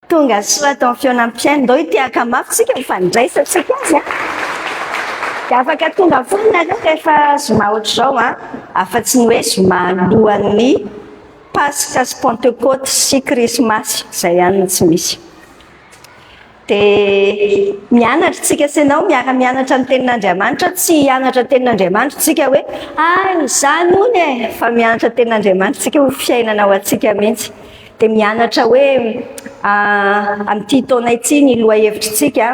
Tonga soa ato amin'ny fihaonam-pihaino. Ndao hitehaka mafy tsika ho fandraisantsika azy a. Dia afaka tonga foana nareo rehefa zoma ohatr'izao a, afa-tsy ny hoe zoma alohan'ny Paska sy Pantekoty sy Krismasy, izay ihany no tsy misy. Dia mianatra tsika sy ianao, miara-mianatra ny tenin'Andriamanitra, tsy hianatra tenin'Andriamanitra tsika hoe hay izany hono e, fa mianatra tenin'Andriamanitra tsika ho fiainana ho antsika mihitsy. Dia mianatra hoe amin'ity taona ity ny lohahevitritsika,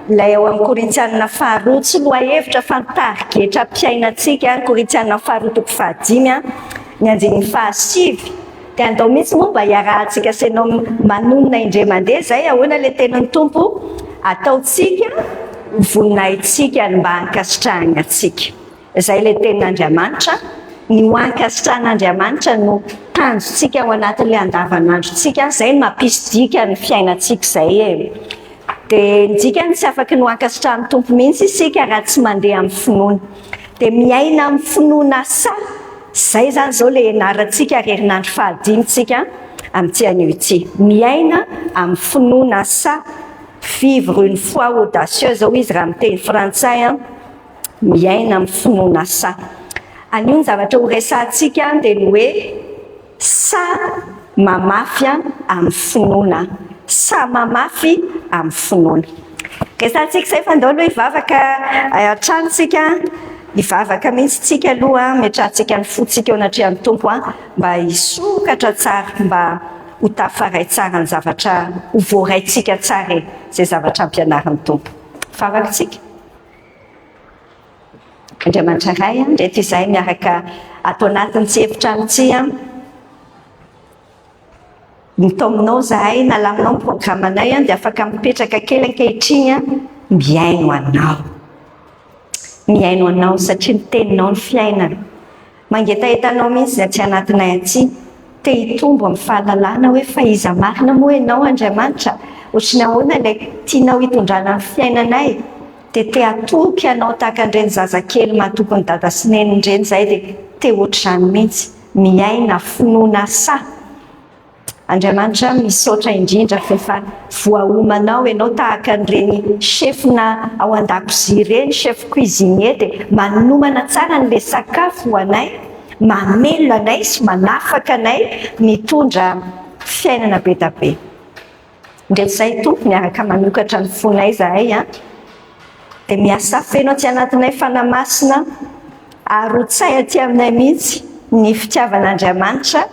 ilay ao amin'ny Korintianina faharoa, tsy lohahevitra fa ny tarigetram-piainantsika, Korintianina faharoa toko fahadimy, ny andininy fahasivy. Dia andao mihitsy moa mba hiarahantsika sy ianao manonona indray mandeha izay, ahoana ilay tenin'ny Tompo? Ataontsika ho voninahitsika ny mba hankasitrahany antsika. Izay ilay tenin'Andriamanitra, ny ho ankasitrahan'Andriamanitra no tanjontsika ao anatin'ilay andavanandrontsika, izay no mampisy dikany ny fiainantsika izay e. Dia ny dikany tsy afaky ny ho ankasitrahan'ny Tompo mihitsy isika raha tsy mandeha amin'ny finoana. Dia miaina amin'ny finoana sahy, izay izany izao ilay ianarantsika ary herinandro fahadimy tsika amin'ity anio ity. Miaina amin'ny finoana sahy, vivre une foi audacieuse hoy izy raha miteny frantsay an. miaina amin'ny finoana sahy. Anio ny zavatra ho resahantsika dia ny hoe sahy mamafy amin'ny finoana. Sahy mamafy amin'ny finoana. Resahantsika izay fa andao aloha hivavaka hatrany tsika. Hivavaka mihitsy tsika aloha, ametrahantsika ny fontsika eo anatrehan'ny Tompo mba hisokatra tsara, mba ho tafaray tsara ny zavatra, ho voaraintsika tsara e, izay zavatra ampianarin'ny Tompo. Vavaka tsika. Andriamanitra Ray a, ndreto izahay miaraka ato anatin'ity efitrano ity a. Nitaominao izahay, nalaminao ny programanay a, dia afaka mipetraka kely ankehitriny a, mihaino anao. Mihaino anao satria ny teninao ny fiainana. Mangetaheta anao mihitsy izay aty anatinay aty. Te hitombo amin'ny fahalalana hoe fa iza marina moa ianao Andriamanitra? Ohatry ny ahoana ilay tianao hitondrana ny fiainanay? Dia te hatoky anao tahaka an'ireny zazakely matoky ny dada sy neniny ireny izahay dia te ohatr'izany mihitsy. Miaina finoana sahy. Andriamanitra misaotra indrindra f'efa voaomanao ianao tahaka an'ireny chef-na ao an-dakozia ireny, chef cuisinier dia manomana tsara an'ilay sakafo ho anay, mamelona anay sy manafaka anay mitondra fiainana be da be. Ndreto izahay Tompo miaraka manokatra ny fonay izahay an, dia miasa feno aty anatinay Fanahy Masina ary ho tsay aty aminay mihitsy ny fitiavan'Andriamanitra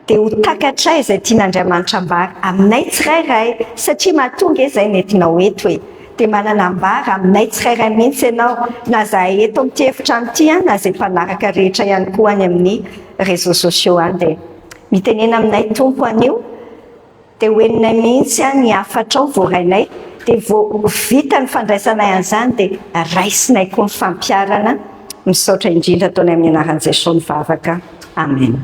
dia ho takatray izay tian'Andriamanitra ambara aminay tsirairay satria matoa nge izay nentinao eto e! dia manana ambara aminay tsirairay mihitsy ianao na zahay eto amin'ity efitrano ity an na izay mpanaraka rehetra ihany koa any amin'ny réseaux sociaux any dia mitenena aminay Tompo anio dia ho henonay mihitsy an ny hafatrao voarainay dia vao vita ny fandraisanay an'izany dia raisinay koa ny fampiharana misaotra indrindra ataonay amin'ny anaran'i Jesosy ny vavaka amen.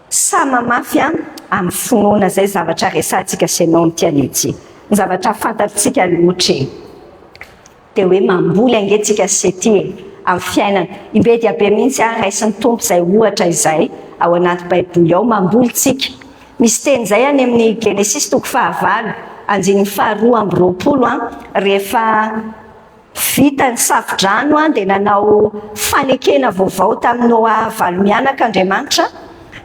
Sahy mamafy an amin'ny finoana izay zavatra resahantsika sy ianao amin'ity anio ity. Ny zavatra fantatsika loatra e. Dia hoe mamboly ange tsika sy ety e, amin'ny fiainana. Imbe dia be mihitsy an, raisin'ny Tompo izay ohatra izay ao anaty baiboly ao, mamboly tsika. Misy teny izay any amin'ny Genesisy toko fahavalo, andininy faharoa amby roapolo an, rehefa Vita ny safo-drano dia nanao fanekena vaovao tamin'i Noa valo mianaka Andriamanitra,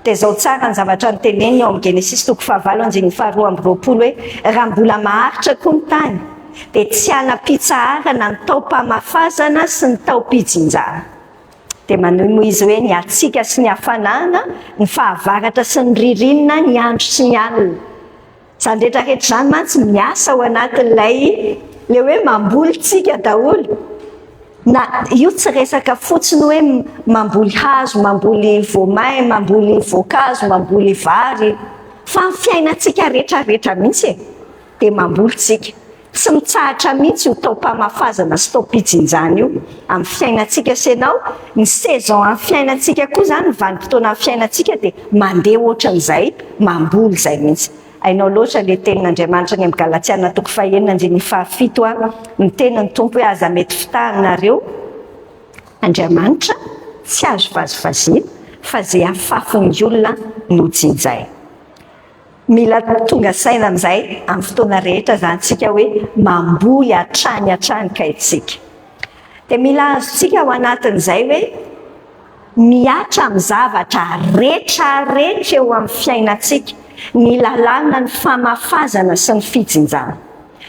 dia izao tsara ny zavatra noteneniny ao amin'ny Genesisy toko fahavalo andininy faharoa amby roapolo hoe, Raha mbola maharitra koa ny tany, dia tsy hanam-pitsaharana ny taom-pamafazana sy ny taom-pijinjana. Dia manohy moa izy hoe, ny hatsiaka sy ny hafanana, ny fahavaratra sy ny ririnina, ny andro sy ny alina. Izany rehetra rehetra izany mantsy miasa ao anatin'ilay ilay hoe mamboly tsika daholo. Na io tsy resaka fotsiny hoe mamboly hazo, mamboly voamay, mamboly voankazo, mamboly vary fa ny fiainantsika rehetra rehetra mihitsy e! Dia mamboly tsika. Tsy mitsahatra mihitsy io taom-pamafazana sy taom-pijinjana io amin'ny fiainantsika sy ianao, ny saison amin'ny fiainantsika koa izany, ny vanim-potoana amin'ny fiainantsika dia mandeha ohatran'izay mamboly izay mihitsy. Hainao loatra ilay tenin'Andriamanitra any amin'ny Galatiana toko fahenina andininy fahafito a, miteny ny Tompo hoe aza mety fitahinareo Andriamanitra tsy azo vazivaziana fa izay afafin'ny olona no jinjaina. Mila tonga saina amin'izay amin'ny fotoana rehetra izany tsika hoe mamboly hatrany hatrany kay tsika. Dia mila azontsika ao anatin'izay hoe mihatra amin'ny zavatra retraretra eo amin'ny fiainantsika ny lalànan'ny famafazana sy ny fijinjana.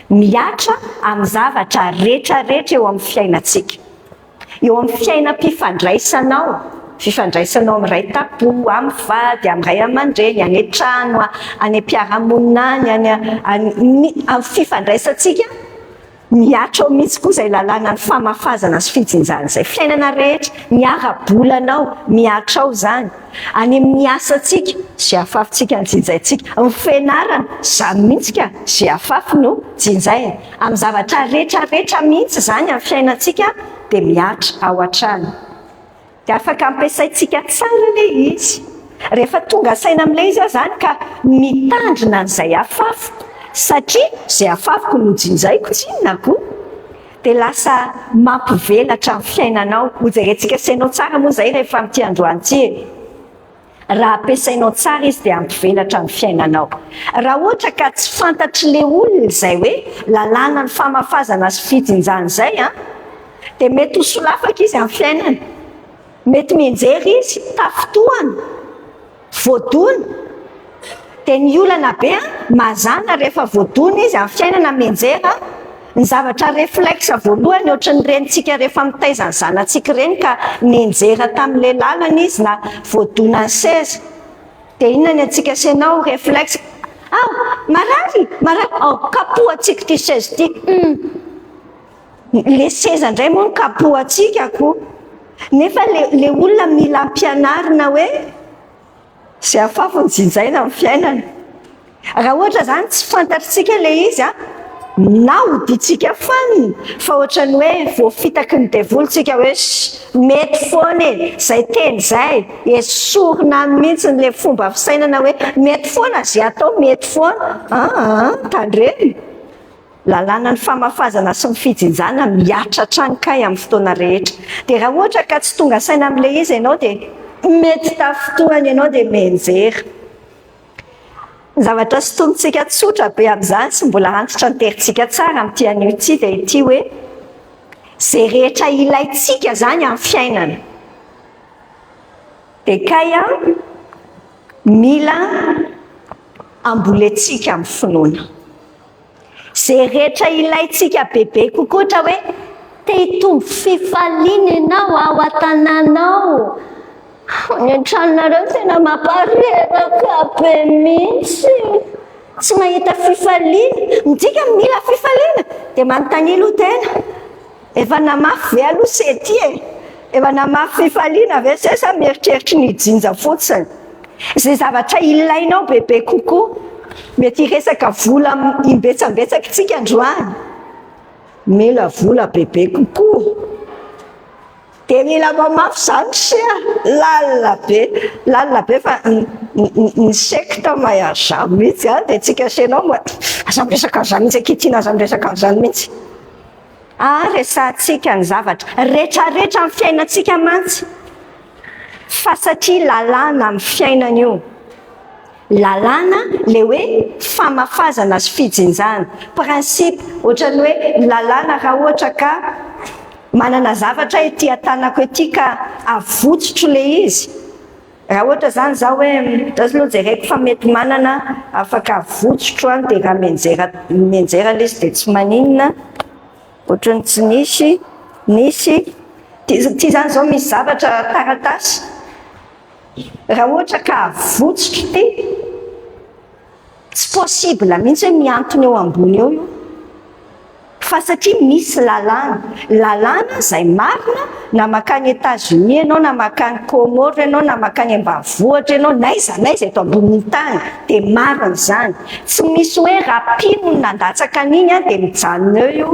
Mihatra amin'ny zavatra retraretra eo amin'ny fiainantsika. Eo amin'ny fiainam-pifandraisanao, fifandraisanao amin'ny ray tampo, amin'ny vady, amin'ny ray aman-dreny, any an-trano, any am-piarahamonina any, any amin'ny fifandraisantsika, mihatra ao mihitsy koa izay lalànan'ny famafazana sy fijinjana izay. Fiainana rehetra, ny ara-bolanao, mihatra ao izany. Any amin'ny asantsika, izay afafintsika ny jinjaintsika. Ny fianarana, izany mihitsy ka, izay afafy no jinjaina. Amin'ny zavatra rehetra rehetra mihitsy izany amin'ny fiainantsika dia mihatra ao hatrany. Dia afaka ampiasaintsika tsara ilay izy. Rehefa tonga saina amin'ilay izy aho izany ka mitandrina an'izay afafiko satria izay afafiko no jinjaiko tsinona koa dia lasa mampivelatra ny fiainanao. Hojerentsika sy ianao tsara moa izay rehefa amin'ity androany ity e. Raha ampiasainao tsara izy dia hampivelatra ny fiainanao. Raha ohatra ka tsy fantatr'ilay olona izay hoe lalànan'ny famafazana sy fijinjana izay an, dia mety ho solafaka izy amin'ny fiainany. Mety mianjera izy, tafintohana, voadona. Dia ny olana be an, mazàna rehefa voadona izy amin'ny fiainana mianjera, ny zavatra réflexe voalohany ohatran'ny renintsika rehefa mitaiza ny zanatsika ireny ka nianjera tamin'ilay lalana izy na voadonan'ny seza dia inona ny antsika sy ianao réflexe ao marary marary ao kapohantsika ity seza ity hum le seza indray moa no kapohantsika ko nefa le le olona mila ampianarina hoe Izay afafy no jinjaina amin'ny fiainana. Raha ohatra izany tsy fantatritsika ilay izy an, na hodiantsika fanina fa ohatran'ny hoe voafitaky ny devoly tsika hoe sh, mety foana e, izay teny izay, esorina any mihitsy ilay fomba fisainana hoe mety foana izay atao mety foana, aa tandremo. Lalànan'ny famafazana sy ny fijinjana mihatra hatrany kay amin'ny fotoana rehetra. Dia raha ohatra ka tsy tonga saina amin'ilay izy ianao dia mety tafintohana ianao dia mianjera. Ny zavatra sintonintsika tsotra be amin'izany sy mbola antitranterintsika tsara amin'ity anio ity dia ity hoe izay rehetra ilaintsika izany amin'ny fiainana dia kay mila ambolentsika amin'ny finoana. Izay rehetra ilaintsika bebe kokoa ohatra hoe te hitombo fifaliana ianao ao an-tanàna ao, any an-tranonareo tena mampareraka be mihitsy, tsy mahita fifaliana, midika mila fifaliana dia manontania aloha tena. Efa namafy ve aloha se ty e? Efa namafy fifaliana ve se sa mieritreritry ny hijinja fotsiny? Izay zavatra ilainao bebe kokoa. Mety hiresaka vola imbetsambetsaka isika androany. Mila vola bebe kokoa. Dia mila mamafy izany se a! Lalina be, lalina be fa ny secte mahay an'izany mihitsy an! Dia tsika sy ianao aza miresaka an'izany mihitsy akia Tiana, aza miresaka an'izany mihitsy. Ary resahantsika ny zavatra retraretra amin'ny fiainantsika mantsy fa satria lalàna amin'ny fiainana io. Lalàna le hoe famafazana sy fijinjana. Principe, ohatran'ny hoe ny lalàna raha ohatra ka manana zavatra ety an-tanako ety ka avotsotro le izy, Raha ohatra zany za hoe za aloha jereko fa mety manana afaka avotsotro any dia raha mianjera mianjera ilay izy dia tsy maninona ohatran'ny tsy nisy nisy ity zany zao misy zavatra taratasy raha ohatra ka avotsotro ity Tsy possible mihitsy hoe mihantona eo ambony eo io fa satria misy lalàna, lalàna izay marina na mankany Etats Unis ianao na mankany Comores ianao na mankany ambanivohitra ianao n'aiza n'aiza eto ambonin'ny tany dia marina izany, tsy misy hoe raha mpino no nandatsaka an'iny dia mijanona eo io,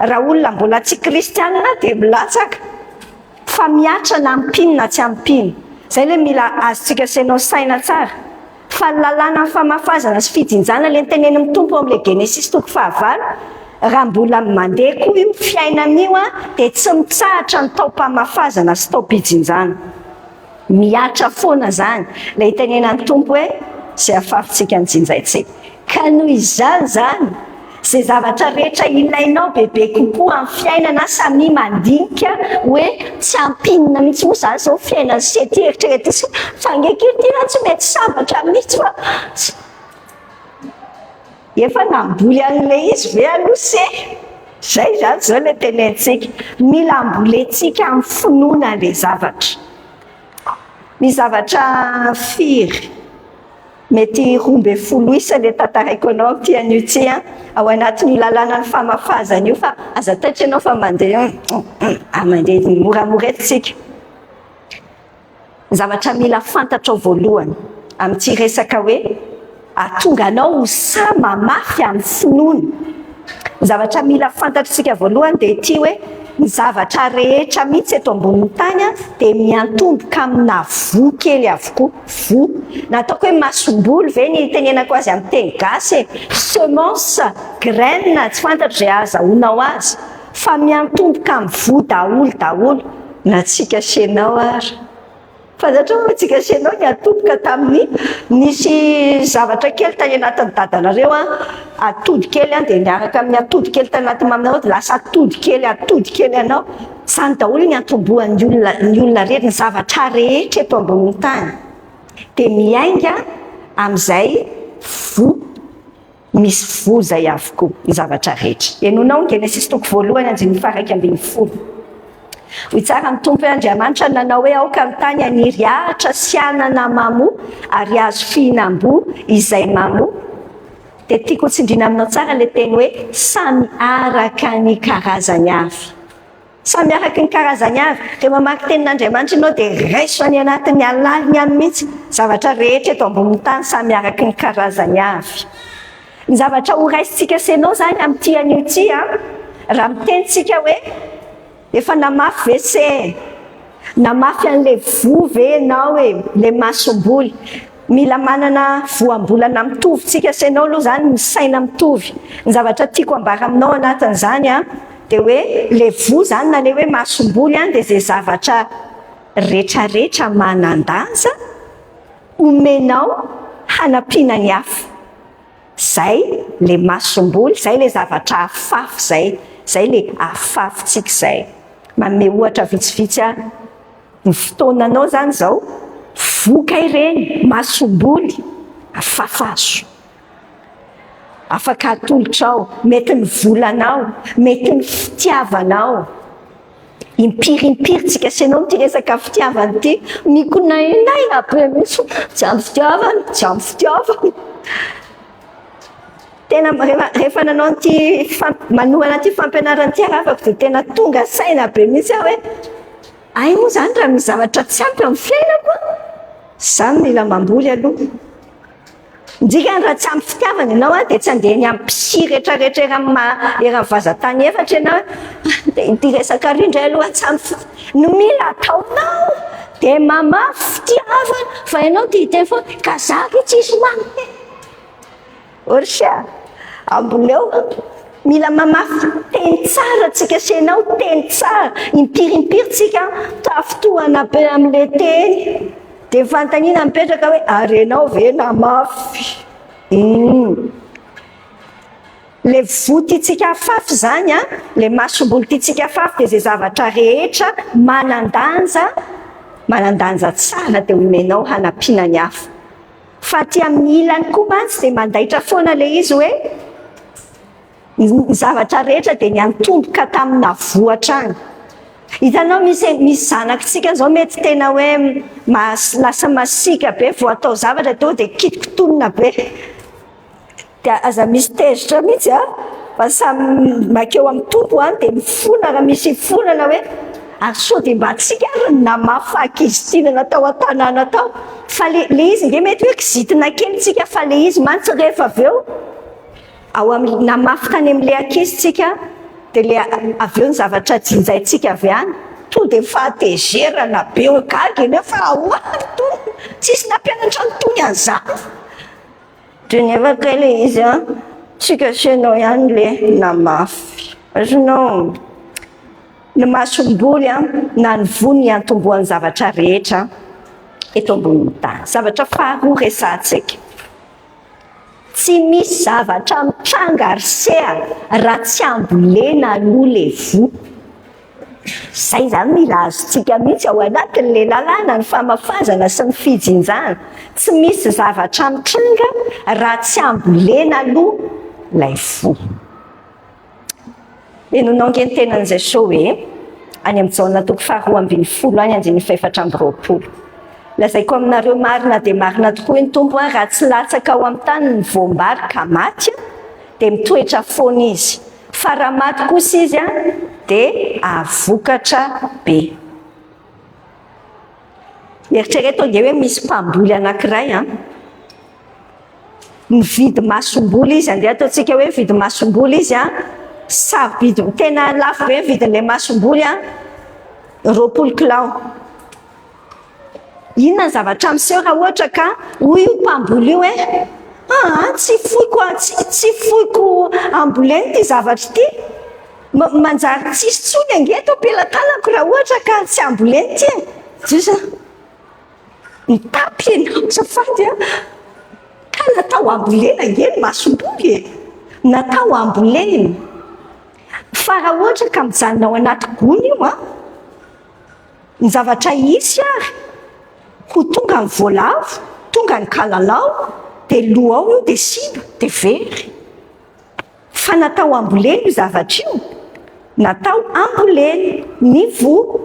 raha olona mbola tsy kristianina dia milatsaka. Fa mihatra na amin'ny mpino na tsy amin'ny mpino. Izay ilay mila azontsika sy ianao saina tsara. Fa ny lalànan'ny famafazana sy fijinjana ilay notenenin'ny Tompo ao amin'ilay Genesisy toko fahavalo, raha mbola mandeha koa io fiainana io dia tsy mitsahatra ny taom-pamafazana sy taom-pijinjana. Mihatra foana izany ilay itenenan'ny Tompo hoe. Izay afafintsika no jinjaintsika. Ka noho izany izany, izay zavatra rehetra ilainao bebe kokoa amin'ny fiainana, samia mandinika hoe tsy ampinina mihitsy moa izany izao fiainan'i se ty, eritrereto se, fa ange kely ity raha tsy mety sambatra mihitsy fa efa namboly an'ilay izy ve aloha se? Izay izany izao ilay tenentsika, mila ambolentsika amin'ny finoana ilay zavatra. Ny zavatra firy? Mety 12 isa ilay tantaraiko anao amin'ity anio ity an! Ao anatin'io lalànan'ny famafazana io fa aza taitra ianao fa mandeha mandeha moramora eto tsika. Ny zavatra mila fantatrao voalohany amin'ity resaka hoe ahatonga anao ho sahy mamafy amin'ny finoana. Ny zavatra mila fantatr'isika voalohany dia ity hoe ny zavatra rehetra mihitsy eto ambonin'ny tany dia miantomboka amina voa kely avokoa. Voa. Na ataoko hoe masomboly ve ny itenenako azy amin'ny teny gasy e? Semence, graine, tsy fantatro izay ahazahoanao azy. Fa miantomboka amin'ny voa daholo daholo. Na tsika sy ianao ary. Fantatrao fa tsika sy ianao niatomboka tamin'ny nisy zavatra kely tany anatin'ny dadanareo an, atody kely an, dia niaraka amin'ny atody kely tany anatin'ny maminareo dia lasa atody kely, atody kely anao. Izany daholo ny antombohan'ny olona, ny olona rehetra, ny zavatra rehetra eto ambonin'ny tany dia miainga amin'izay voa. Misy voa izay avokoa ny zavatra rehetra. Henoinao ny Genesisy toko voalohany andininy faha-11. Hoy tsara ny Tompo hoe, Andriamanitra nanao hoe, Aoka ny tany haniry ahitra sy anana mamoa ary hazo fihinam-boa izay mamoa. Dia tiako hotsindriana aminao tsara ilay teny hoe samy araka ny karazany avy. Samy araky ny karazany avy. Rehefa mamaky tenin'Andriamanitra ianao dia raiso any anatin'ny alaliny any mihitsy. Zavatra rehetra eto ambonin'ny tany samy araky ny karazany avy. Ny zavatra ho raisintsika sy ianao izany amin'ity anio ity an, raha miteny tsika hoe efa namafy ve se e? Namafy an'ilay voa ve ianao e? Ilay masomboly. Mila manana voambolana mitovy tsika sy ianao aloha izany, misaina mitovy. Ny zavatra tiako ambara aminao anatin'izany an, dia hoe ilay voa izany na ilay hoe masomboly an, dia izay zavatra retraretra manan-danja omenao hanampiana ny hafa. Izay ilay masomboly, izay ilay zavatra afafy izay, izay ilay afafintsika izay. Manome ohatra vitsivitsy aho. Ny fotoananao izany izao, voka ireny, masomboly, afafazo. Afaka atolotrao, mety ny volanao, mety ny fitiavanao. Impiry impiry tsika sy ianao ity resaka fitiavana ity, mikonainaina be mihitsy, tsy ampy fitiavana, tsy ampy fitiavana. Tena rehefa nanao an'ity manohana an'ity fampianarana ity aho dia tena tonga saina be mihitsy aho hoe Hay moa izany raha misy zavatra tsy ampy amin'ny fiainako an, za mila mamboly aloha. Ny dikany raha tsy ampy fitiavana ianao an, dia tsy handeha eny amin'ny psy retraretra eran'ny ma- eran'ny vazantany efatra ianao hoe dia ity resaka ary indray aloha tsy ampy fi-. Ny mila ataonao dia mamafy fitiavana fa ianao te hiteny foana ka za ve tsisy manome. Orsia, amboleo. Mila mamafy teny tsara tsika sy enao, teny tsara. Impiry impiry tsika tafintohana be amin'ilay teny. Dia ny fanontaniana mipetraka hoe ary enao ve namafy? Humm. Ilay voa tiantsika afafy izany an, ilay masomboly tiantsika afafy dia izay zavatra rehetra manan-danja, manan-danja tsara dia omenao hanampiana ny hafa. Fa aty amin'ny ilany koa mantsy dia mandaitra foana ilay izy hoe ny zavatra rehetra dia niantomboka tamina voa hatrany. Hitanao misy misy zanakitsika izao mety tena hoe lasa masiaka be vao atao zavatra tonga dia kitokitonina be. Dia aza misy tezitra mihitsy a, fa samy makeo amin'ny Tompo an, dia mifona raha misy ifonana hoe ary sao dia mba tsika ary no namafa fahakizitinana tao an-tanàna tao, fa le le izy nge mety hoe kizitina kely tsika fa le izy mantsy rehefa avy eo ao amin'ny namafy tany amin'le ankizy tsika dia le avy eo ny zavatra jinjaintsika avy any tonga dia fahatezerana be hoe gaga eny fa ahoana itony, tsisy nampianatra an'itony an'izany. Dia nefa kay le izy an, tsika sy ianao ihany le namafy. Azonao? Ny masomboly an, na ny voa no iantombohan'ny zavatra rehetra eto ambonin'ny tany. Zavatra faharoa resahantsika. Tsy misy zavatra mitranga ry se a, raha tsy ambolena aloha le voa. Zay zany mila azontsika mihitsy ao anatin'le lalàna ny famafazana sy ny fijinjana. Tsy misy zavatra mitranga raha tsy ambolena aloha lay voa. Henonao ange ny tenan'i Jesoa hoe, any amin'i Jaona toko faharoa ambin'ny folo any andininy fahefatra amby roapolo. Lazaiko aminareo marina dia marina tokoa hoy ny Tompo, raha tsy latsaka ao amin'ny tany ny voam-bary ka maty, dia mitoetra foana izy. Fa raha maty kosa izy, dia hahavokatra be. Eritrereto ange hoe misy mpamboly anankiray an, mividy masomboly izy, andeha ataontsika hoe mividy masomboly izy an, sarobidy, tena lafo be ny vidin'ilay masomboly an, 20 kilao. Inona ny zavatra miseho raha ohatra ka hoy io mpamboly io hoe aa tsy foiko tsy foiko ambolena ity zavatra ity, manjary tsisy intsony ange eto am-pelatanako raha ohatra ka tsy ambolena ity e. Jiosy a, mitapy ianao azafady a, ka natao ambolena ange ny masomboly e, natao ambolena. Fa raha ohatra ka mijanona ao anaty gony io an, ny zavatra hisy ary, ho tonga ny voalavo, tonga ny kalalao, dia lo ao io dia simba, dia very. Fa natao ambolena io zavatra io, natao ambolena ny voa,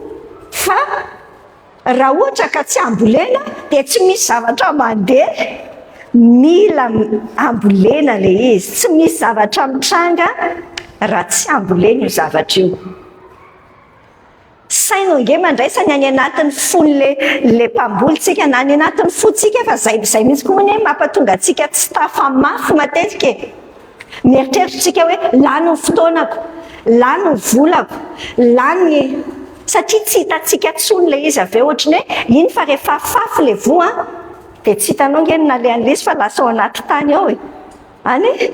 fa raha ohatra ka tsy ambolena dia tsy misy zavatra mandeha, mila ambolena ilay izy, tsy misy zavatra mitranga raha tsy ambolena io zavatra io. Saino ange mandraisa ny any anatin'ny fon'le le mpamboly tsika na any anatin'ny fontsika fa zay zay mihitsy koa anie mampatonga antsika tsy tafamafy matetika e. Mieritreritra tsika hoe lany ny fotoanako, lany ny volako, lany ny satria tsy hitantsika intsony le izy avy eo ohatran'ny hoe iny fa rehefa afafy le voa dia tsy hitanao ange ny nalehan'ilay izy fa lasa ao anaty tany ao e. Any e!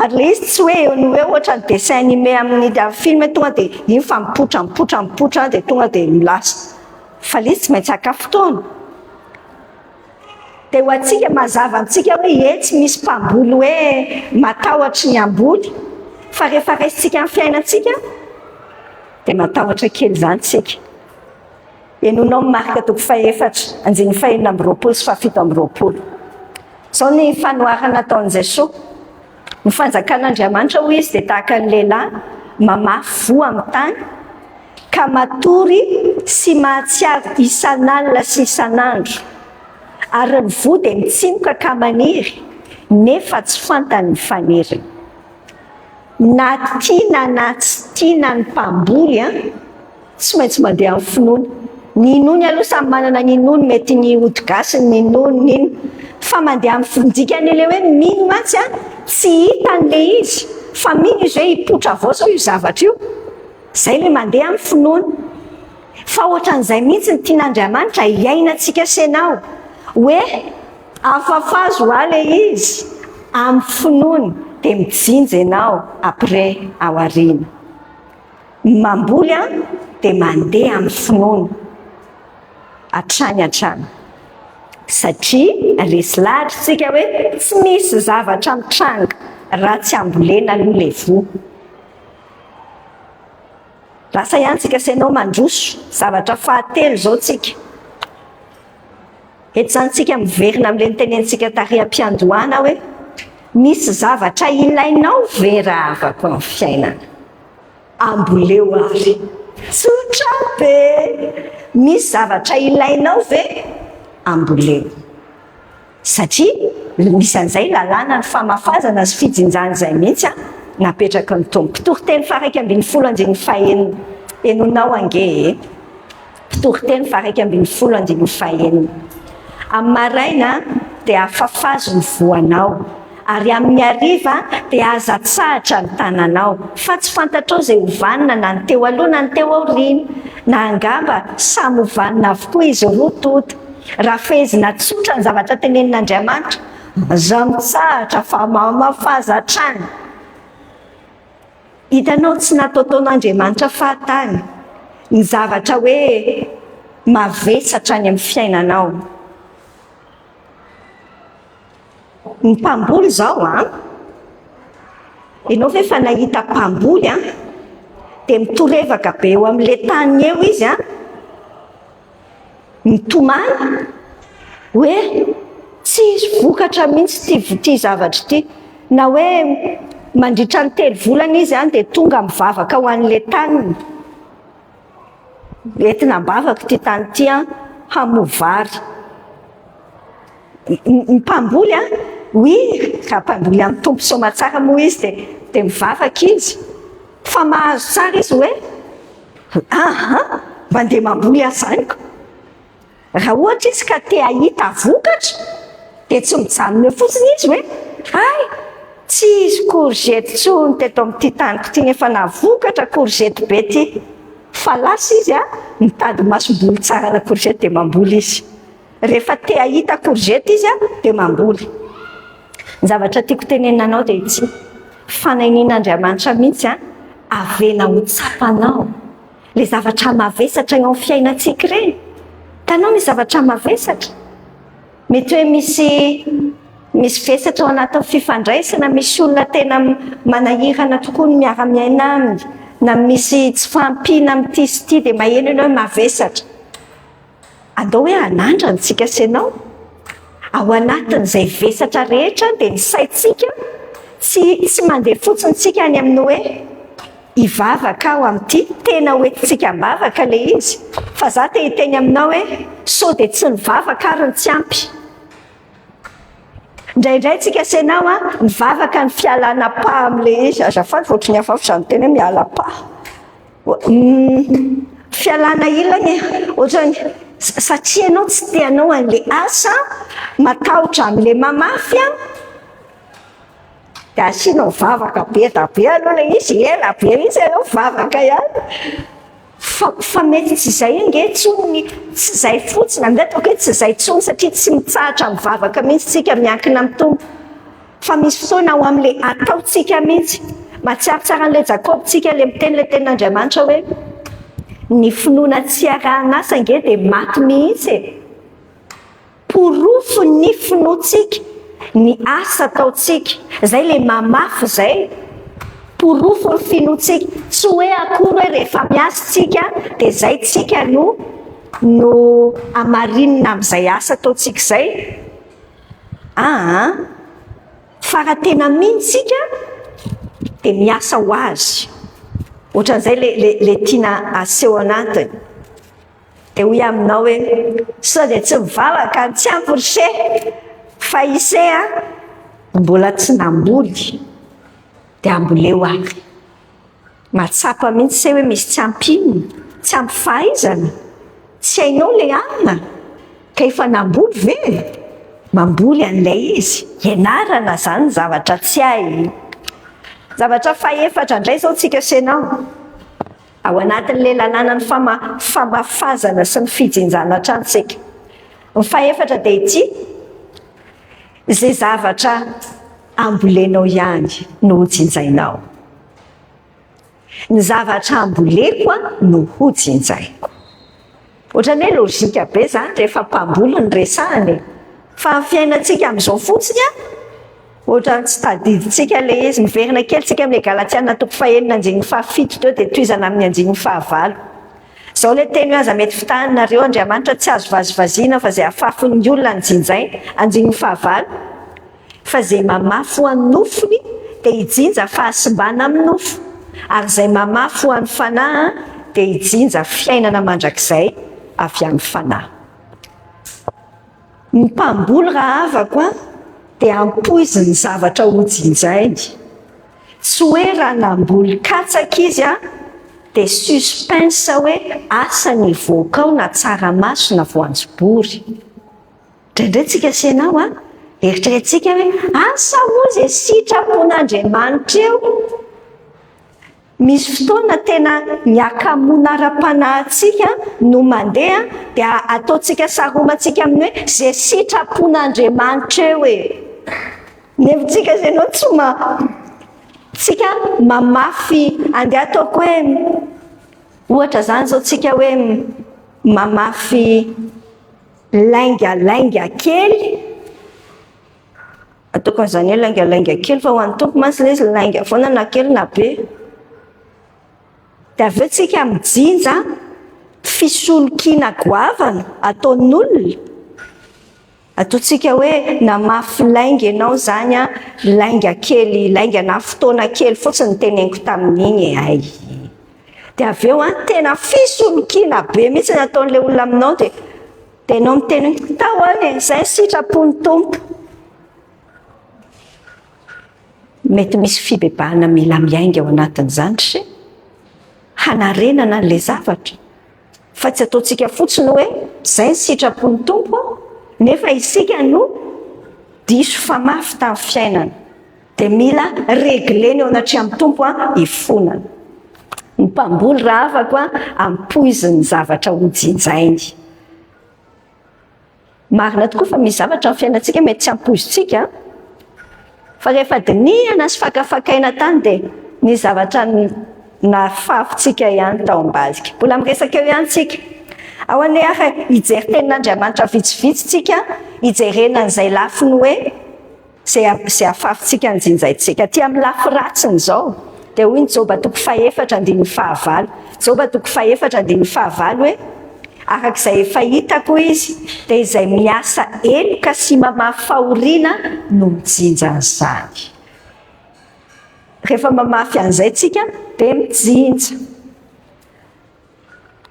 Ary ilay izy tsy hoe eo no eo ohatra ny dessin animé amin'ny film tonga dia iny fa mipoitra mipoitra mipoitra dia tonga dia lasa. Fa ilay izy tsy maintsy haka fotoana. Dia ho antsika mazava amintsika hoe ie tsy misy mpamboly hoe matahotra ny hamboly fa rehefa raisintsika amin'ny fiainantsika dia matahotra kely izany isika. Henonao ny Marka toko fahefatra, andininy fahenina amby roapolo sy fahafito amby roapolo. Izao ny fanoharana ataon'i Jesoa. Ny fanjakan'Andriamanitra hoy izy dia tahaka ny lehilahy mamafy voa amin'ny tany ka matory sy mahatsiaro isan'alina sy isan'andro. Ary ny voa dia mitsimoka ka maniry nefa tsy fantany ny faniriny. Na tiana na tsy tiana ny mpamboly an, tsy maintsy mandeha amin'ny finoana. Ny inoany aloha samy manana ny inoany, mety ny ody gasy ny inoany, ny inona. Fa mandeha amin'ny finoana, ny dikan'ilay hoe mino mantsy an, tsy hitany ilay izy, fa mino izy hoe hipoitra avao izao io zavatra io. Izay ilay mandeha amin'ny finoana. Fa ohatran'izay mihitsy ny tian'Andriamanitra hiainantsika sy ianao, hoe afafazo hoa ilay izy amin'ny finoana dia mijinja ianao après aoriana. Ny mamboly an dia mandeha amin'ny finoana hatrany hatrany satria resy lahatra isika hoe tsy misy zavatra mitranga raha tsy ambolena aloha ilay voa. Lasa ihany tsika sy ianao mandroso zavatra fahatelo izao tsika. Eto izany tsika miverina amin'ilay notenenintsika tary am-piandohana hoe misy zavatra ilainao ve rahavako amin'ny fiainana? Amboleo ary. Tsotra be! Misy zavatra ilainao ve? Amboleo. Satria misy an'izay lalàna ny famafazana sy fijinjana izay mihitsy an, napetraky ny Tompo. Mpitoriteny faha-11 andininy fahenina. Henonao ange e! Mpitoriteny faha-11 andininy fahenina. Amin'ny maraina dia afafazo ny voanao, ary amin'ny hariva dia aza atsahatra ny tananao, fa tsy fantatrao izay ho vanona na ny teo aloha na ny teo aoriana, na angamba samy ho vanona avokoa izy roa tonta. Raha fehezina tsotra ny zavatra tenenin'Andriamanitra, aza mitsahatra fa mamafaza hatrany. Hitanao tsy nataotaon'Andriamanitra fahatany ny zavatra hoe mavesatra any amin'ny fiainanao. Ny mpamboly izao an, ianao ve efa nahita mpamboly an, dia mitorevaka be eo amin'ilay tany eo izy an, mitomany hoe tsy hisy vokatra mihitsy ity ity zavatra ity, na hoe mandritra ny telo volana izy an dia tonga mivavaka ho an'ilay taniny. Entina am-bavaka ity tany ity an, hamoa vary. Ny mpamboly an, oui, raha mpamboly amin'ny Tompo soamatsara moa izy dia dia mivavaka izy. Fa mahazo tsara izy hoe, aha, mandeha mamboly aho izany ko. Raha ohatra izy ka te hahita vokatra dia tsy mijanona eo fotsiny izy hoe hay tsy hisy courgette intsony teto amin'ity taniko ity nefa nahavokatra courgette be ity. Fa lasa izy a, mitady masomboly tsara ana courgette dia mamboly izy. Rehefa te hahita courgette izy a, dia mamboly. Ny zavatra tiako tenenina anao dia ity, fanainian'Andriamanitra mihitsy a, avela ho tsapanao. Ilay zavatra mavesatra eo amin'ny fiainantsika ireny. Hitanao misy zavatra mavesatra. Mety hoe misy misy vesatra ao anatin'ny fifandraisana, misy olona tena manahirana tokoa ny miara-miaina aminy, na misy tsy fahampiana amin'ity sy ity dia maheno ianao hoe mavesatra. Andao hoe hanandrana isika sy ianao. Ao anatin'izay vesatra rehetra dia ny saintsika tsy tsy mandeha fotsiny isika any amin'ny hoe hivavaka aho amin'ity, tena ho entintsika am-bavaka ilay izy. Fa za te hiteny aminao hoe sao dia tsy ny vavaka ary no tsy ampy. Indraindray tsika sy ianao an, mivavaka ny fialana pa amin'ilay izy, azafady fa ohatran'ny hafahafa izany teny hoe miala pa. Fialana ilany e, ohatran'ny satria ianao tsy te hanao an'ilay asa, matahotra amin'ilay mamafy an, dia asianao vavaka be da be aloha ilay izy, ela be mihitsy ianao mivavaka ihany. Fa fa mety tsy izay ange intsony ny, tsy izay fotsiny, andeha ataoko hoe tsy izay intsony satria tsy mitsahatra mivavaka mihitsy isika miankina amin'ny Tompo. Fa misy fotoana ao amin'ilay ataontsika mihitsy. Mahatsiaro tsara an'ilay Jakoba tsika ilay miteny ilay tenin'Andriamanitra hoe ny finoana tsy arahan'asa ange dia maty mihitsy e. Porofon'ny finoantsika ny asa ataontsika. Izay ilay mamafy izay. Porofon'ny finoantsika. Tsy hoe akory hoe rehefa miasa tsika dia izay tsika no no hamarinina amin'izay asa ataontsika izay. Aa fa raha tena mino tsika dia miasa ho azy. Ohatran'izay le le le tiana aseho anatiny. Dia hoy aminao hoe sao dia tsy mivavaka ny tsy ampy ry se fa ise a mbola tsy namboly dia amboleo ary. Mahatsapa mihitsy se hoe misy tsy ampy inona, tsy ampy fahaizana, tsy hainao le alina ka efa namboly ve? Mamboly an'ilay izy, ianarana zany ny zavatra tsy hay. Zavatra fahefatra indray zao tsika sy ianao, ao anatin'ilay lalànan'ny fama- famafazana sy ny fijinjana hatrany tsika. Ny fahefatra dia ity, izay zavatra ambolenao ihany no hojinjainao. Ny zavatra amboleko no hojinjaiko. Ohatran'ny hoe lojika be izany rehefa mpamboly no resahana e. Fa ny fiainantsika amin'izao fotsiny an, ohatran'ny tsy tadidintsika ilay izy. Miverina kely tsika amin'ilay Galatiana toko fahenina andininy fahafito teo dia tohizana amin'ny andininy fahavalo. Izao ilay teny hoe aza mety fitahana nareo, Andriamanitra tsy azo vazivaziana fa izay afafin'ny olona no jinjainy, andininy fahavalo. Fa izay mamafy ho an'ny nofony dia hijinja fahasimbana amin'ny nofo, ary izay mamafy ho an'ny Fanahy dia hijinja fiainana mandrakizay avy amin'ny Fanahy. Ny mpamboly rahavako a, dia ampoiziny ny zavatra hojinjainy. Tsy hoe raha namboly katsaka izy a, dia suspense hoe asa ny hivoaka ao na tsaramaso na voanjobory. Indraindray tsika sy ianao a, eritreretintsika hoe asa moa izay sitrapon'Andriamanitra eo. Misy fotoana tena ny hakamoana ara-panahintsika no mandeha dia ataontsika saromantsika amin'ny hoe izay sitrapon'Andriamanitra eo e. Nefa tsika sy ianao tsy ma tsika mamafy andeha ataoko hoe ohatra izany izao tsika hoe mamafy Laingalainga kely. Ataoko an'izany hoe laingalainga kely fa ho an'ny Tompo mantsy ilay izy lainga foana na kely na be. Dia avy eo tsika mijinja fisolokiana goavana ataon'olona. Ataontsika hoe namafy lainga ianao izany an, lainga kely, lainga na fotoana kely fotsiny no teneniko tamin'iny e, hay. Dia avy eo an, tena fisolokiana be mihitsy ny ataon'ilay olona aminao dia dia ianao miteny hoe tao an e, izay ny sitrapon'ny Tompo. Mety misy fibebahana mila miainga ao anatin'izany ry se, hanarenana an'ilay zavatra. Fa tsy ataontsika fotsiny hoe izay ny sitrapon'ny Tompo nefa isika no diso famafy tamin'ny fiainana. Dia mila reglena eo anatrehan'ny Tompo hifonana. Ny mpamboly rahavako ampoiziny ny zavatra hojinjainy. Marina tokoa fa misy zavatra amin'ny fiainantsika mety tsy ampoizintsika, fa rehefa dinihana sy fakafakaina tany dia ny zavatra nafafintsika ihany tao ambadika. Mbola miresaka eo ihany tsika. Ao anie ary hijery tenin'Andriamanitra vitsivitsy tsika hijerena an'izay lafiny hoe Izay izay afafintsika ny jinjaintsika. Aty amin'ny lafy ratsiny izao, dia hoy ny Joba toko fahefatra andininy fahavalo, Joba toko fahefatra andininy fahavalo hoe, Araka izay efa hitako, hoy izy, dia izay miasa heloka sy mamafy fahoriana no mijinja an'izany. Rehefa mamafy an'izay tsika, dia mijinja.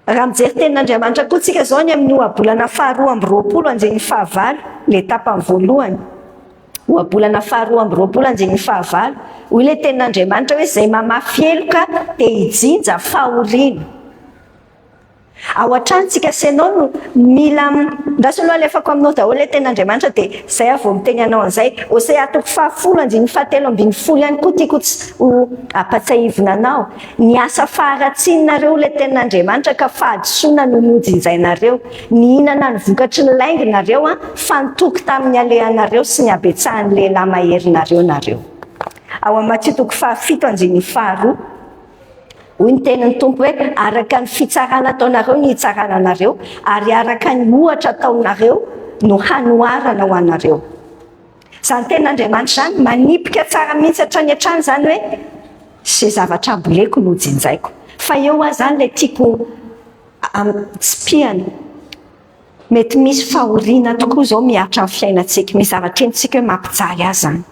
Raha mijery tenin'Andriamanitra koa tsika izao any amin'ny ohabolana faharoa amby roapolo andininy fahavalo, ilay tapany voalohany. Ohabolana faharoa amby roapolo andininy fahavalo, hoy ilay tenin'Andriamanitra hoe izay mamafy heloka dia hijinja fahoriana. Ao an-trano tsika sy ianao no mila, ndraso aloha alefako aminao daholo ilay tenin'Andriamanitra dia izay aho vao miteny anao an'izay. Hosea toko fahafolo andininy fahatelo ambin'ny folo ihany koa tiako ho ampatsiahivina anao. Ny asa faharatsianareo ilay tenin'Andriamanitra ka fahadisoana no nojinjainareo. Nihinana ny vokatry ny lainga nareo an, fa nitoky tamin'ny alehanareo sy ny habetsahan'ny lehilahy maherinareo nareo. Ao amin'ny Matio toko fahafito andininy faharoa, hoy ny tenin'ny Tompo hoe, araka ny fitsarana ataonareo no hitsarana anareo, ary araka ny ohatra ataonareo no hanoharana ho anareo. Izany tenin'Andriamanitra izany manipika tsara mihitsy hatrany hatrany izany hoe izay zavatra amboleko no jinjaiko. Fa eo aho izany ilay tiako tsipihana. Mety misy fahoriana tokoa izao mihatra amin'ny fiainantsika. Misy zavatra henontsika hoe mampijaly ahy izany.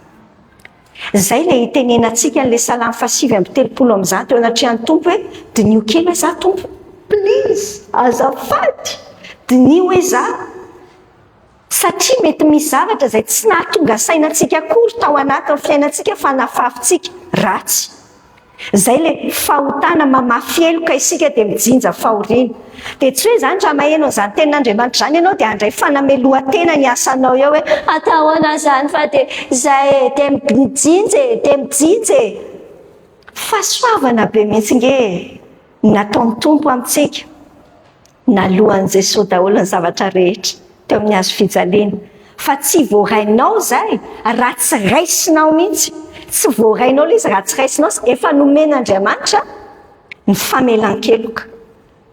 Izay ilay itenenantsika an'ilay salamo fahasivy amby telopolo amby zato eo anatrehan'ny Tompo hoe diniho kely hoe za Tompo. Please, azafady, diniho hoe za. Satria mety misy zavatra izay tsy nahatonga saina antsika akory tao anatin'ny fiainantsika fa nafafintsika ratsy. Izay ilay fahotana mamafy heloka isika dia mijinja fahoriana. Dia tsy hoe izany raha maheno an'izany tenin'Andriamanitra izany ianao dia handray fanamelohan-tena ny asanao eo hoe atao ahoana izany fa dia izay e, dia mijinja e, dia mijinja e. Fahasoavana be mihitsy nge e, ny nataon'ny Tompo amintsika. Naloan'i Jesoa daholo ny zavatra rehetra teo amin'ny hazo fijaliana. Fa tsy voarainao izay raha tsy raisinao mihitsy. Tsy voarainao ilay izy raha tsy raisinao. Efa nomen'Andriamanitra ny famelan-keloka.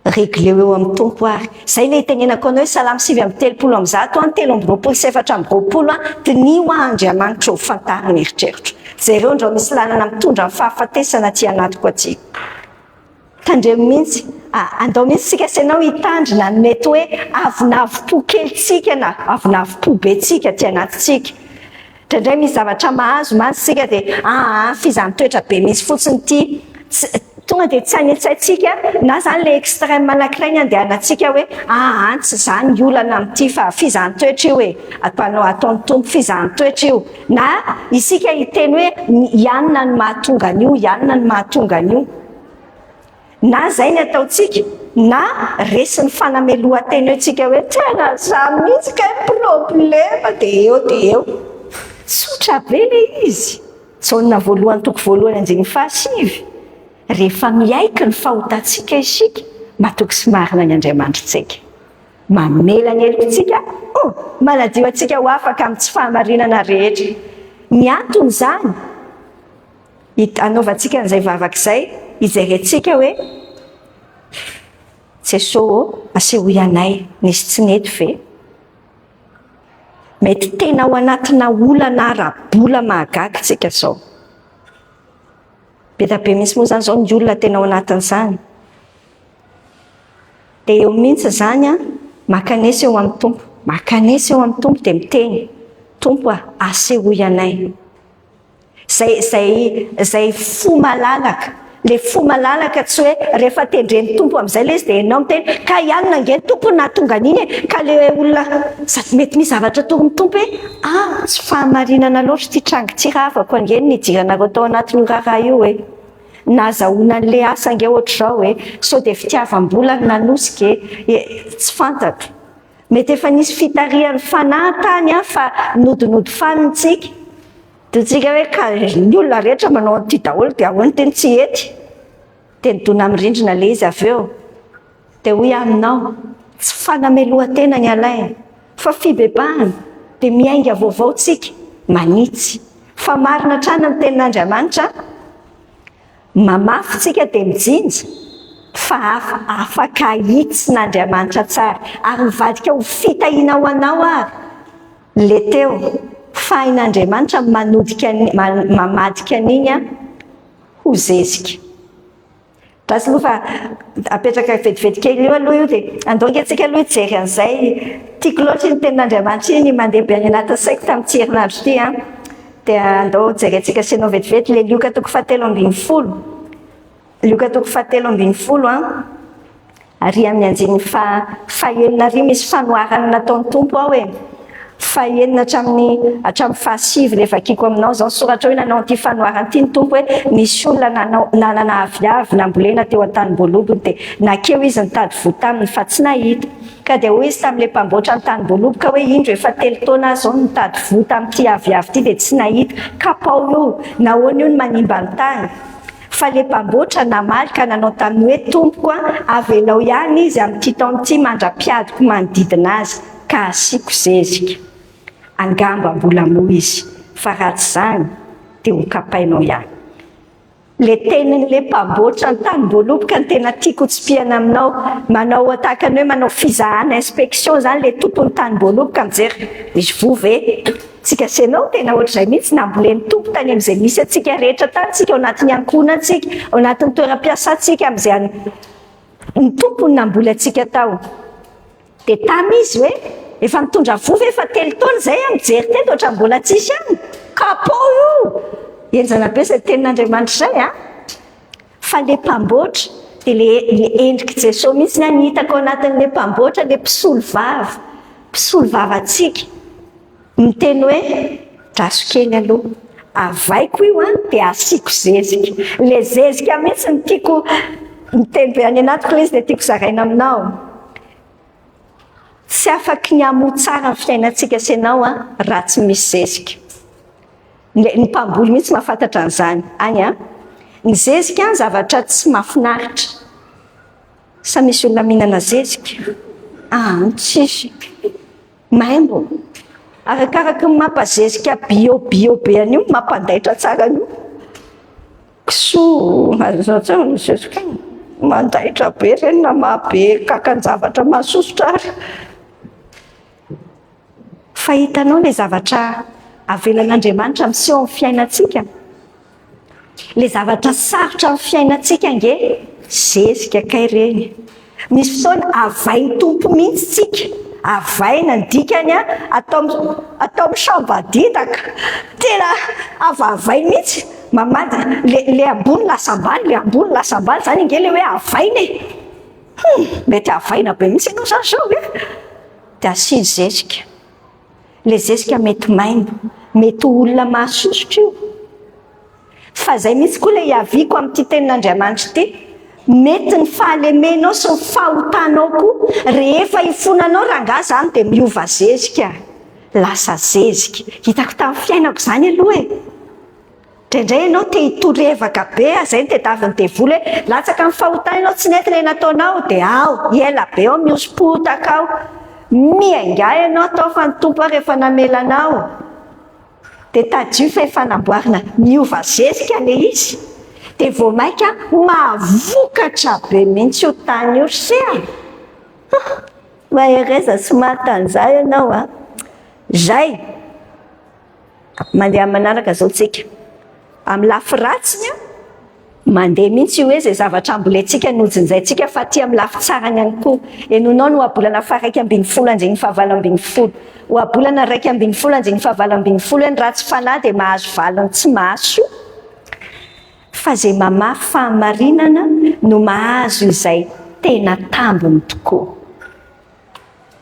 Regleo eo amin'ny Tompo ary. Izay ilay itenenako anao hoe Salamo 139 an, 23 24 an, diniho aho Andriamanitra ô, fantaro ny eritreritro. Jereo ndrao misy lalana mitondra ny fahafatesana aty anatiko aty. Tandremo mihitsy. Andao mihitsy tsika sy ianao hitandrina ny mety hoe avonavom-po kelintsika na avonavom-po be tsika aty anatintsika. Indraindray misy zavatra mahazo mantsy isika dia aa fizaham-toetra be mihitsy fotsiny ity. Tsy, tonga dia tsy any an-tsaintsika na izany ilay extrême anankiray ny andehanantsika hoe aa tsy izaho ny olana amin'ity fa fizaham-toetra io e, ataonao ataon'ny Tompo fizaham-toetra io. Na isika hiteny hoe i anona no mahatonga an'io, i anona no mahatonga an'io. Na izay ny ataontsika, na resin'ny fanamelohan-tena eo tsika hoe tena za mihitsy kay ny problema dia eo dia eo. Tsotra be ilay izy. Jaona voalohany toko voalohany andininy fahasivy, Rehefa miaiky ny fahotantsika isika, matoky sy marina ny Andriamanitritsika. Mamela ny helokintsika, oh, manadio antsika ho afaka amin'ny tsy fahamarinana rehetra. Ny anton'izany, hanaovantsika an'izay vavaka izay, hijerentsika hoe, Jesoa ô, asehoy anay, nisy tsy nety ve? Mety tena ao anatina olana ara-bola mahagaga tsika izao. Be dia be mihitsy moa izany izao ny olona tena ao anatin'izany. Dia eo mihitsy izany an, mankanesa eo amin'ny Tompo. Mankanesa eo amin'ny Tompo dia miteny, Tompo a, asehoy anay. Izay, izay, izay fo malalaka. Ilay fo malalaka tsy hoe rehefa tendren'ny Tompo amin'izay ilay izy dia ianao miteny, ka i anona ange ny Tompo no nahatonga an'iny e, ka ilay olona, sady mety misy zavatra torin'ny Tompo hoe, ah, tsy fahamarinana loatra ity tranga ity rahavako ange ny nidiranareo tao anatin'io raharaha io e. Nahazahoana an'ilay asa ange ohatr'izao e, sao dia fitiavam-bola no nanosika e, tsy fantatro. Mety efa nisy fitarihan'ny fanahy tany an fa nodinody fanina tsika. Dia tsika hoe ka ny olona rehetra manao an'ity daholo dia ahoana ity no tsy hety? Dia nidona amin'ny rindrina ilay izy avy eo. Dia hoy aho aminao, tsy fanamelohan-tena ny alaina, fa fibebahana, dia miainga vaovao tsika, manitsy. Fa marina hatrany ny tenin'Andriamanitra, mamafy tsika dia mijinja, fa afaka ahitsin'Andriamanitra tsara, ary mivadika ho fitahiana ho anao ary le teo, fa hain'Andriamanitra ny manodika ny, mamadika an'iny ho zezika. Andraso aloha fa apetraka vetivety kely eo aloha io dia andao ange tsika aloha hijery an'izay. Tiako loatra iny tenin'Andriamanitra iny mandeha be any anatin'ny saiko tamin'ity herinandro ity an. Dia andao jerentsika sy ianao vetivety ilay Lioka toko fahatelo ambin'ny folo. Lioka toko fahatelo ambin'ny folo an. Ary amin'ny andininy fahenina ary misy fanoharana nataon'ny Tompo ao e. Fahenina hatramin'ny hatramin'ny fahasivy ilay vakiko aminao izao. Soratra hoe nanao an'ity fanoharana ity ny Tompo hoe nisy olona nanao nanana aviavy nambolena teo an-tanim-boalobony dia nakeo izy nitady voa taminy fa tsy nahita. Ka dia hoy izy tamin'ilay mpamboatra ny tanim-boaloboka hoe indro efa 3 taona aho izao no nitady voa tamin'ity aviavy ity dia tsy nahita. Kapao io! Nahoana io no manimba ny tany? Fa ilay mpamboatra namaly ka nanao taminy hoe, Tompoko a, avelao ihany izy amin'ity taona ity mandra-piadiko manodidina azy, ka hasiako zezika. Angamba mbola moa izy, fa raha tsy izany, dia hokapainao ihany. Ilay tenin'ilay mpamboatra ny tanim-boaloboka no tena tiako hotsipihana aminao. Manao tahaka ny hoe manao fizahana, inspection, izany ilay tompon'ny tanim-boaloboka mijery, misy voa ve? Tsika sy ianao tena ohatr'izay mihitsy, nambolen'ny Tompo tany amin'izay misy antsika rehetra tany tsika, ao anatin'ny ankohonantsika, ao anatin'ny toeram-piasantsika, amin'izay any ny Tompo no namboly antsika tao. Dia tamy izy hoe, efa mitondra voa ve efa 3 taona izay aho mijery teto ohatran'ny mbola tsisy ihany? Kapao io! Henjana be izay tenin'Andriamanitra izay an! Fa le mpamboatra dia le le endrik'i Jesoa mihitsy ny hitako ao anatin'le mpamboatra, le mpisolo vava, mpisolo vava antsika. Miteny hoe, Draso kely aloha, avaiko io an, dia asiako zezika. Ilay zezika mihitsy no tiako, miteny be any anatiko ilay izy dia tiako zaraina aminao. Tsy afaky ny hamoa tsara ny fiainantsika sy ianao an, raha tsy misy zezika. Ny mpamboly mihitsy mahafantatra an'izany. Any an. Ny zezika an, zavatra tsy mahafinaritra. Sa misy olona mihinana zezika? Ah, tsisy. Maimbo. Arakaraky ny mampazezika bio bio be an'io no mampandaitra tsara an'io. Kisoa aza tsara ny zezika iny. Mandaitra be ireny na mahabe kakan-javatra mahasosotra ary. Fa hitanao ilay zavatra avelan'Andriamanitra miseho amin'ny fiainantsika? Ilay zavatra sarotra amin'ny fiainantsika ange zezika kay ireny. Misy fotoana avain'ny Tompo mihitsy tsika. Avaina ny dikany a, atao atao misambadidaka. Tena avavainy mihitsy. Mamady le le ambony lasa ambany, le ambony lasa ambany zany ange le hoe avaina e. Hum, mety avaina be mihitsy ianao zany zao e. Dia asiany zezika. Le zezika mety maimbo, mety ho olona mahasosotra io. Fa zay mihitsy koa le hiaviako amin'ity tenin'Andriamanitra ity. Mety ny fahalemenao sy ny fahotanao koa rehefa ifonanao rangahy zany dia miova zezika. Lasa zezika. Hitako tamin'ny fiainako izany aloha e. Indraindray ianao te hitorevaka be, izay no tadiavin'ny devoly hoe latsaka amin'ny fahotana ianao, tsy nety ilay nataonao, dia ao, ela be ao mihosom-potaka ao. Miaingà ianao tao fa ny Tompo ary efa namela anao. Dia tadidio fa efa namboarina, miova zezika ilay izy. Dia vao mainka mahavokatra be mihitsy io tany io ry se a! Mahereza sy mahatanjaha ianao a! Izay. Mandeha amin'ny manaraka izao tsika. Amin'ny lafy ratsiny an, mandeha mihitsy io hoe izay zavatra ambolentsika no jinjaintsika fa aty amin'ny lafy tsarany ihany koa. Henoinao ny ohabolana faha-11 andininy faha-18. Ohabolana 11 andininy faha-18 hoe ny ratsy fanahy dia mahazo valiny tsy mahasoa fa izay mamafy fahamarinana no mahazo izay tena tambiny tokoa.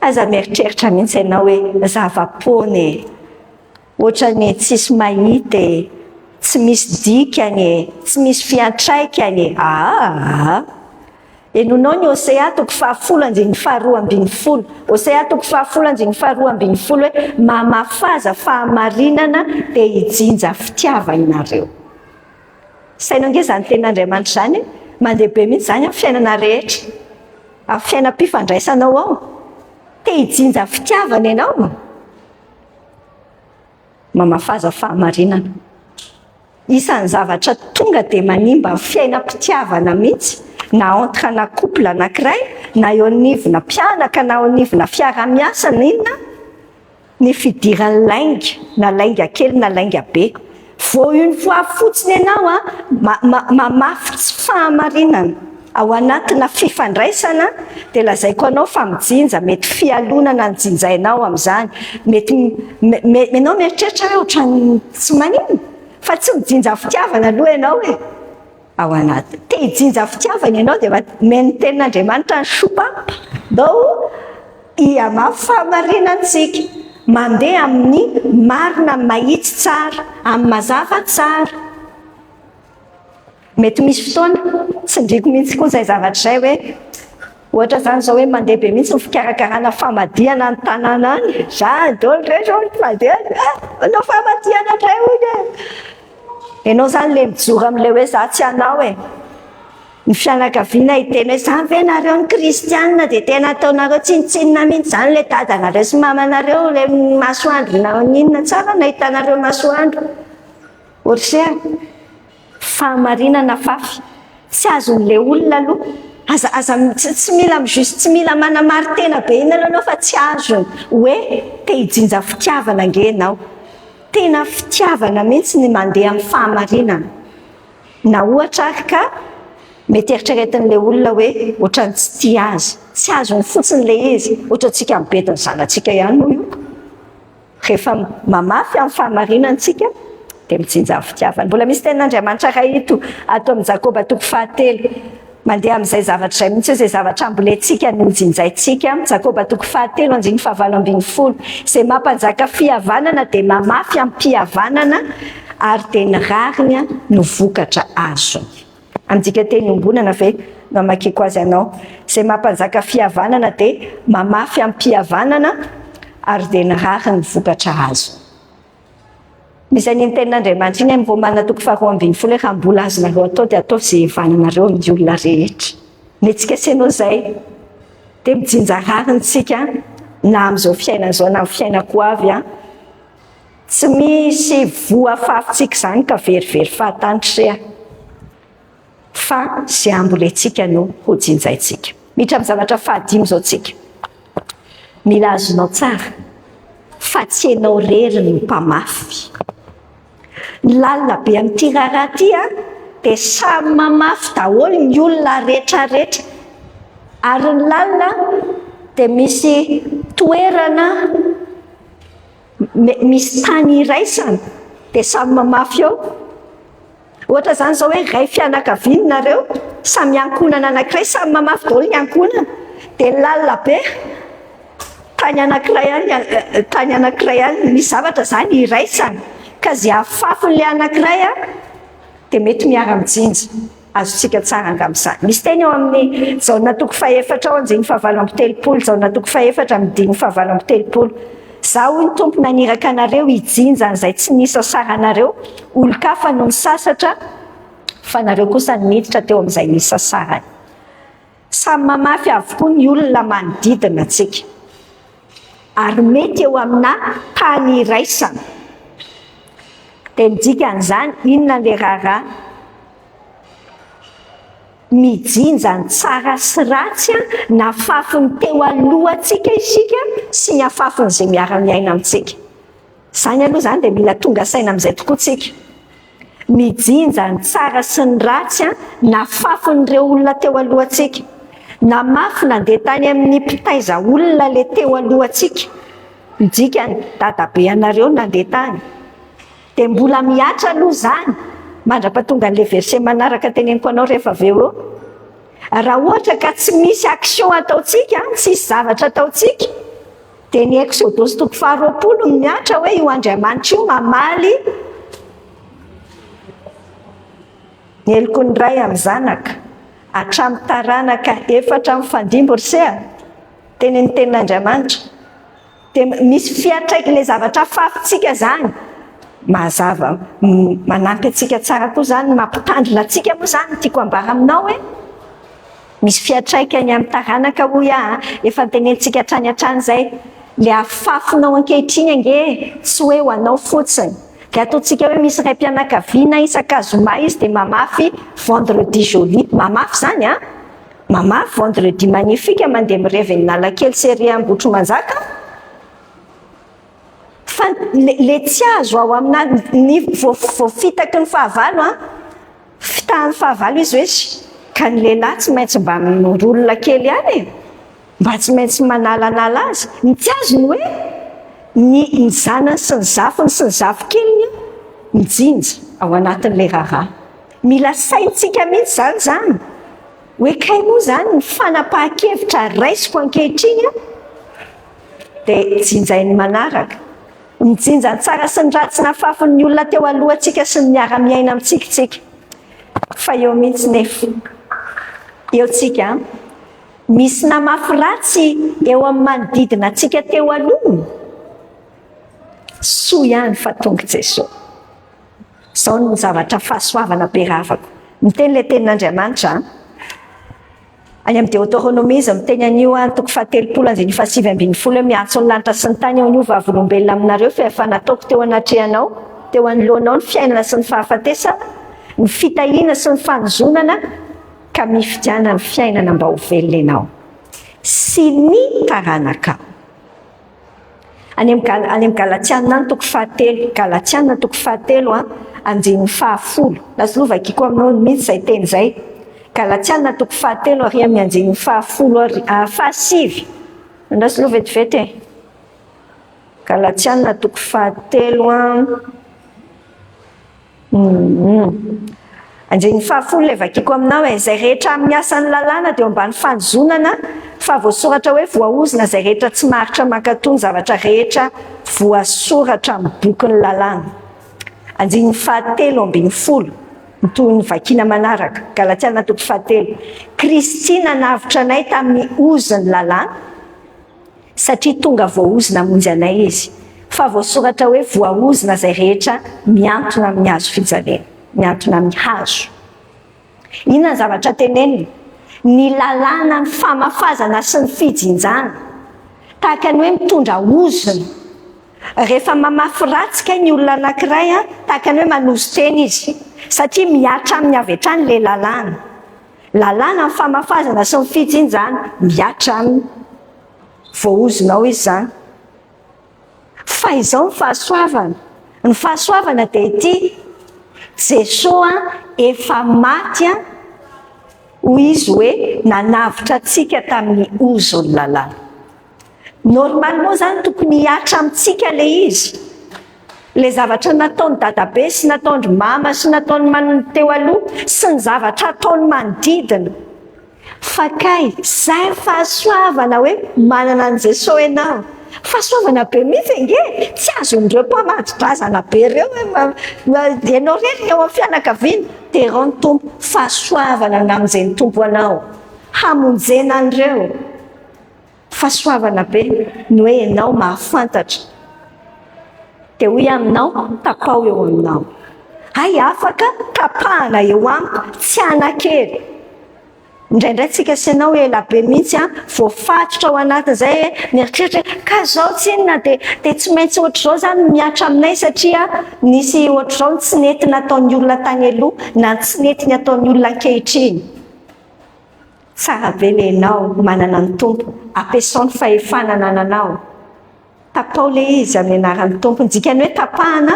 Aza mieritreritra mihitsy ianao hoe zava-poana e! Ohatran'ny tsisy mahita e! Tsy misy dikany e! Tsy misy fiantraikany e! Aa! Henonao ny Hosea toko fahafolo andininy faharoa ambin'ny folo. Hosea toko fahafolo andininy faharoa ambin'ny folo hoe mamafaza fahamarinana dia hijinja fitiavana ianareo. Saino ange izany tenin'Andriamanitra izany e! Mandeha be mihitsy izany amin'ny fiainana rehetra. Amin'ny fiainam-pifandraisanao ao. Te hijinja fitiavana ianao? Mamafaza fahamarinana. Isan'ny zavatra tonga dia manimba ny fiainam-pitiavana mihitsy na entre na couple anankiray na eo anivona mpianaka na eo anivona fiaraha-miasa na inona ny fidiran'ny lainga na lainga kely na lainga be. Vao une fois fotsiny ianao a, mamafy tsy fahamarinana ao anatina fifandraisana dia lazaiko anao fa mijinja, mety fialonana no jinjainao amin'izany, mety ianao mieritreritra hoe ohatran'ny tsy maninona fa tsy mijinja fitiavana aloha ianao e, ao anaty, te hijinja fitiavana ianao dia omen'ny tenin'Andriamanitra ny soupape, ndao hihamafy fahamarinantsika, mandeha amin'ny marina mahitsy tsara, amin'ny mazava tsara. Mety misy fotoana, tsindriako mihitsy koa izay zavatra izay hoe, ohatra izany izao hoe mandeha be mihitsy ny fikarakarana famadihana any tanàna any, za daholo re zao ny famadihana, ah, manao famadihana indray hono e! Ianao izany ilay mijoro amin'ilay hoe za tsy hanao e! Ny fianakaviana hiteny hoe zany ve nareo ny kristianina dia tena ataonareo tsinontsinona mihitsy izany ilay dadanareo sy mamanareo ilay masoandro na inona tsara nahitanareo masoandro. Orsea, fahamarinana fafy tsy azon'ilay olona aloha. Aza aza tsy mila mi-juste tsy mila manamari-tena be inona aloha ianao fa tsy azony hoe te hijinja fitiavana ange ianao. Tena fitiavana mihitsy ny mandeha amin'ny fahamarinana. Na ohatra ary ka mety eritreretin'ilay olona hoe ohatran'ny tsy tia azy. Tsy azony fotsiny ilay izy. Ohatrantsika mibedy ny zanatsika ihany moa io. Rehefa mamafy amin'ny fahamarinana isika dia mijinja ny fitiavana. Mbola misy tenin'Andriamanitra iray ito ato amin'i Jakoba toko fahatelo. Mandeha amin'izay zavatra izay mihitsy hoe izay zavatra ambolentsika no jinjaintsika. Jakoba toko fahatelo andininy fahavalo ambin'ny folo. Izay mampanjaka fihavanana dia mamafy amim-pihavanana ary dia ny rariny no vokatra azony. Amin'ny dikanteny iombonana ve no amakiako azy anao? Izay mampanjaka fihavanana dia mamafy amim-pihavanana ary dia ny rariny no vokatra azony. Misy an'iny tenin'Andriamanitra iny amin'ny Romana toko faharoa ambin'ny folo hoe raha mbola azonareo atao dia ataovy izay hihavananareo amin'ny olona rehetra. Ny antsika sy ianao izay dia mijinja rariny isika na amin'izao fiainana izao na amin'ny fiainako avy. Tsy misy voa afafintsika izany ka verivery fahatany trea fa izay ambolentsika no ho jinjaintsika. Miditra amin'ny zavatra fahadimy izao tsika. Mila azonao tsara fa tsy ianao irery no mpamafy. Ny lalina be amin'ity raharaha ity dia samy mamafy daholo ny olona rehetrarehetra. Ary ny lalina dia misy toerana misy tany iraisana dia samy mamafy eo. Ohatra izany izao hoe iray fianakaviana nareo, samy ankohonana anankiray, samy mamafy daholo ny ankohonana, dia lalina be, tany anankiray any, tany anankiray any, misy zavatra izany iraisana, ka izay afafin'ilay anankiray dia mety miara-mijinja. Azontsika tsara angamba izany. Misy teny ao amin'ny Jaona toko fahefatra ao andininy fahavalo amby telopolo, Jaona toko fahefatra amin'ny andininy fahavalo amby telopolo. Izaho hoy ny Tompo naniraka anareo hijinja an'izay tsy nisasaranareo, olon-kafa no nisasatra fa nareo kosa niditra teo amin'izay nisasarany. Samy mamafy avokoa ny olona manodidina antsika. Ary mety eo amina tany iraisana. Dia ny dikan'izany inona ilay raharaha? Mijinja ny tsara sy ratsy nafafin'ny teo alohantsika isika sy ny afafin'izay miara-miaina amintsika. Izany aloha izany dia mila tonga saina amin'izay tokoa tsika. Mijinja ny tsara sy ny ratsy nafafin'ireo olona teo alohantsika. Namafy nandeha tany amin'ny mpitaiza olona ilay teo alohantsika. Ny dikany, dadabe anareo nandeha tany. Dia mbola mihatra aloha izany mandra-pahatonga an'ilay verset manaraka teneniko anao rehefa avy eo eo. Raha ohatra ka tsy misy action ataontsika, tsisy zavatra ataontsika, dia ny Eksodosy toko faharoapolo no mihatra hoe io Andriamanitra io mamaly ny heloky ny ray amin'ny zanaka hatramin'ny taranaka efatra mifandimby ry se a! Tenin'ny tenin'Andriamanitra. Dia misy fiantraikany ilay zavatra afafintsika izany. Mazava, manampy antsika tsara koa izany, mampitandrina antsika moa izany no tiako ambara aminao hoe misy fiantraikany amin'ny taranaka hoy aho an, efa notenenintsika hatrany hatrany izay, ilay afafinao ankehitriny ange tsy hoe ho anao fotsiny. Dia ataontsika hoe misy raim-pianakaviana isak'azoma izy dia mamafy vendredi joli, mamafy izany an! Mamafy vendredi magnifique mandeha mirevy eny Analakely sy ery Ambohitrimanjaka fa le tsy azo ao amina ny voafitaky ny fahavalo an, fitahan'ny fahavalo izy hoe ka ny lehilahy tsy maintsy mba mirolona kely ihany e, mba tsy maintsy manalanala azy, ny tsy azony hoe ny ny zanany sy ny zafiny sy ny zafikeliny mijinja ao anatin'ilay raharaha. Mila saintsika mihitsy izany izany hoe kay moa izany ny fanapahan-kevitra raisiko ankehitriny dia jinjain'ny manaraka. Mijinja ny tsara sy ny ratsy nafafin'ny olona teo alohantsika sy ny miara-miaina amintsika isika. Fa eo mihitsy nefa, eo tsika, misy namafy ratsy eo amin'ny manodidina antsika teo aloha. Soa ihany fa tonga Jesoa. Izao no zavatra fahasoavana be ravako. Miteny ilay tenin'Andriamanitra an. Any amin'ny Deoteronomia izy miteny an'io an, toko fahatelopolo andininy fahasivy ambinifolo hoe miantso ny lanitra sy ny tany aho anio vavolombelona aminareo fa efa nataoko teo anatrehanao, teo anoloanao ny fiainana sy ny fahafatesana, ny fitahiana sy ny fanozonana, ka mifidiana ny fiainana mba ho velona ianao sy ny taranakao. Any amin'ny Gal- any amin'ny Galatiana any toko fahatelo, Galatiana toko fahatelo an, andininy fahafolo. Lasa aloha vakiko aminao mihitsy izay teny izay. Galatiana toko fahatelo ary amin'ny andininy fahafolo ary ah, fahasivy. Andraso aloha vetivety e. Galatiana toko fahatelo an. Andininy fahafolo ilay vakiko aminao e, izay rehetra amin'ny asan'ny lalàna dia eo ambany fanozonana, fa voasoratra hoe voaozona izay rehetra tsy maharitra mankatò ny zavatra rehetra voasoratra amin'ny bokin'ny lalàna. Andininy fahatelo ambinifolo, ny tohin'ny vakina manaraka, Galatiana toko fahatelo, Kristy nanavotra anay tamin'ny ozon'ny lalàna, satria tonga voaozona hamonjy anay Izy, fa voasoratra hoe voaozona izay rehetra mihantona amin'ny hazo fijaliana, mihantona amin'ny hazo. Inona ny zavatra tenenina? Ny lalàna ny famafazana sy ny fijinjana, tahaka ny hoe mitondra ozona. Rehefa mamafy ratsy kay ny olona anankiray, tahaka ny hoe manozo-tena izy, satria mihatra aminy avy hatrany ilay lalàna. Lalàna ny famafazana sy ny fijinjana, mihatra aminy. Voaozona ao izy izany. Fa izao ny fahasoavana. Ny fahasoavana dia ity, Jesoa efa maty hoy izy hoe nanavotra antsika tamin'ny ozon'ny lalàna. Normalement izany tokony hihatra amintsika ilay izy. Ilay zavatra nataon'i dadabe sy nataon-dry mama sy nataon'ny man teo aloha sy ny zavatra ataon'ny manodidina. Fa kay zay fahasoavana hoe manana an'i Jesoa ianao. Fahasoavana be mihitsy ange e! Tsy azon'ireo mpamadi-drazana be ireo hoe ianao irery ny ao amin'ny fianakaviana. Derao ny Tompo, fahasoavana namonjen'ny Tompo anao. Hamonjena an'ireo. Fahasoavana be ny hoe ianao mahafantatra. Dia hoy aho aminao, tapaho eo aminao. Hay afaka tapahana eo amiko, tsy hanan-kery. Indraindray tsika sy ianao ela be mihitsy an, voafatotra ao anatin'izay hoe mieritreritra hoe ka izao tsinona dia dia tsy maintsy ohatr'izao izany no mihatra aminay satria nisy ohatr'izao ny tsy nety nataon'ny olona tany aloha na ny tsy nety ny ataon'ny olona ankehitriny. Tsara be le enao manana ny Tompo, ampiasao ny fahefana anananao. Tapao le izy amin'ny anaran'ny Tompo. Ny dikan'ny hoe tapahana,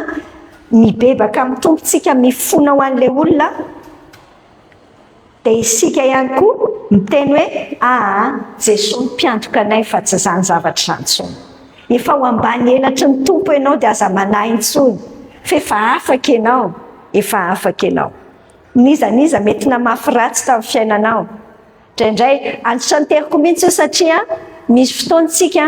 mibebaka amin'ny Tompo tsika, mifona ho an'ilay olona, dia isika ihany koa miteny hoe aa Jesoa no mpiantoka anay fa tsy izany zavatra izany intsony. Efa ao ambany elatry ny Tompo ianao dia aza manahy intsony fa efa afaka ianao, efa afaka ianao. N'iza n'iza mety namafy ratsy tamin'ny fiainanao. Indraindray antitranteriko mihitsy io satria misy fotoana tsika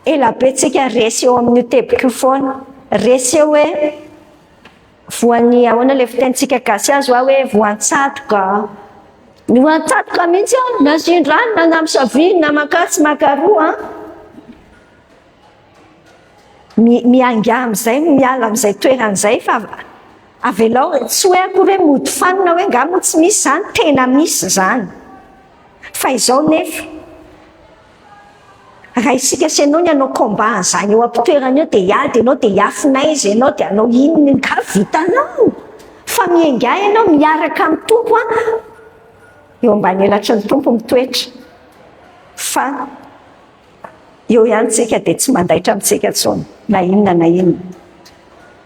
ela be tsika resy eo amin'io teboka io foana. Resy eo hoe voan'ny ahoana ilay fitenintsika gasy azy hoa hoe voan-tsatoka. Ny voan-tsatoka mihitsy an, nasian-drano na namosavia na mankatsy mankaroa an. Miainga amin'izay, miala amin'izay toerana izay fa avelao, tsy hoe akory hoe mody fanina hoe angaha moa tsy misy izany, tena misy izany. Fa izao nefa, raha isika sy ianao ny hanao combat an'izany eo am-pitoerana eo dia hiady ianao, dia hiafina aiza ianao, dia hanao inona, angaha vitanao? Fa miainga ianao miaraka amin'ny Tompo an, eo ambany elatry ny Tompo mitoetra. Fa. Eo ihany tsika dia tsy mandaitra amintsika intsony na inona na inona.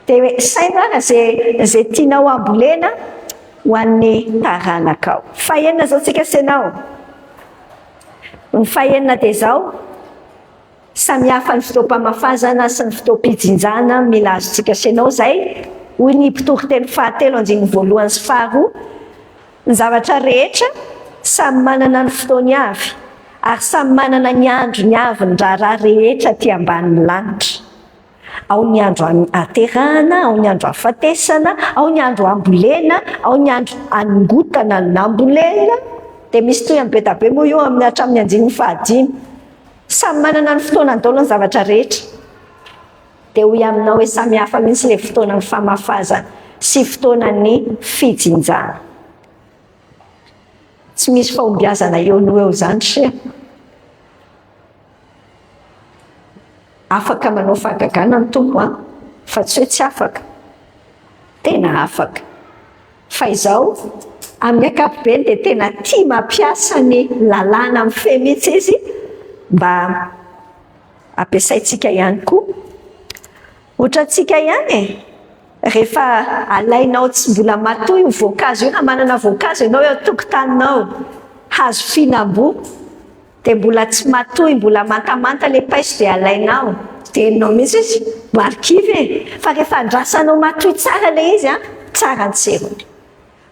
Dia hoe saino ara ze ze tianao hambolena ho an'ny taranakao. Fahenina izao tsika sy ianao. Ny fahenina dia izao, samihafa ny fotoam-pamafazana sy ny fotoam-pijinjana mila azontsika sy ianao izay, hoy ny mpitoriteny fahatelo andininy voalohany sy faharoa. Ny zavatra rehetra samy manana ny fotoany avy, ary samy manana ny androny avy ny raharaha rehetra aty ambanin'ny lanitra. Ao ny andro ahaterahana, ao ny andro ahafatesana, ao ny andro ambolena, ao ny andro anongotana ny nambolena. Dia misy tohiny be dia be moa io amin'ny hatramin'ny andininy fahadimy. Samy manana ny fotoanany daholo ny zavatra rehetra. Dia hoy aminao hoe samy hafa mihitsy ilay fotoanan'ny famafazana sy fotoanan'ny fijinjana. Tsy misy fahombiazana eo noho eo izany ry Afaka manao fahagagana ny Tompo an, fa tsy hoe tsy afaka. Tena afaka. Fa izao, amin'ny ankapobeny dia tena tia mampiasa ny lalàna mifehy mihitsy izy mba ampiasaintsika ihany koa. Ohatrantsika ihany e! Rehefa alainao tsy mbola matoy io voankazo io, raha manana voankazo ianao eo an-tokotaninao, hazo fihinam-boa, dia mbola tsy matoy, mbola mantamanta ilay paiso dia alainao, dia henonao mihitsy izy, marikivy e! Fa rehefa andrasanao matoy tsara ilay izy an, tsara ny tsirony.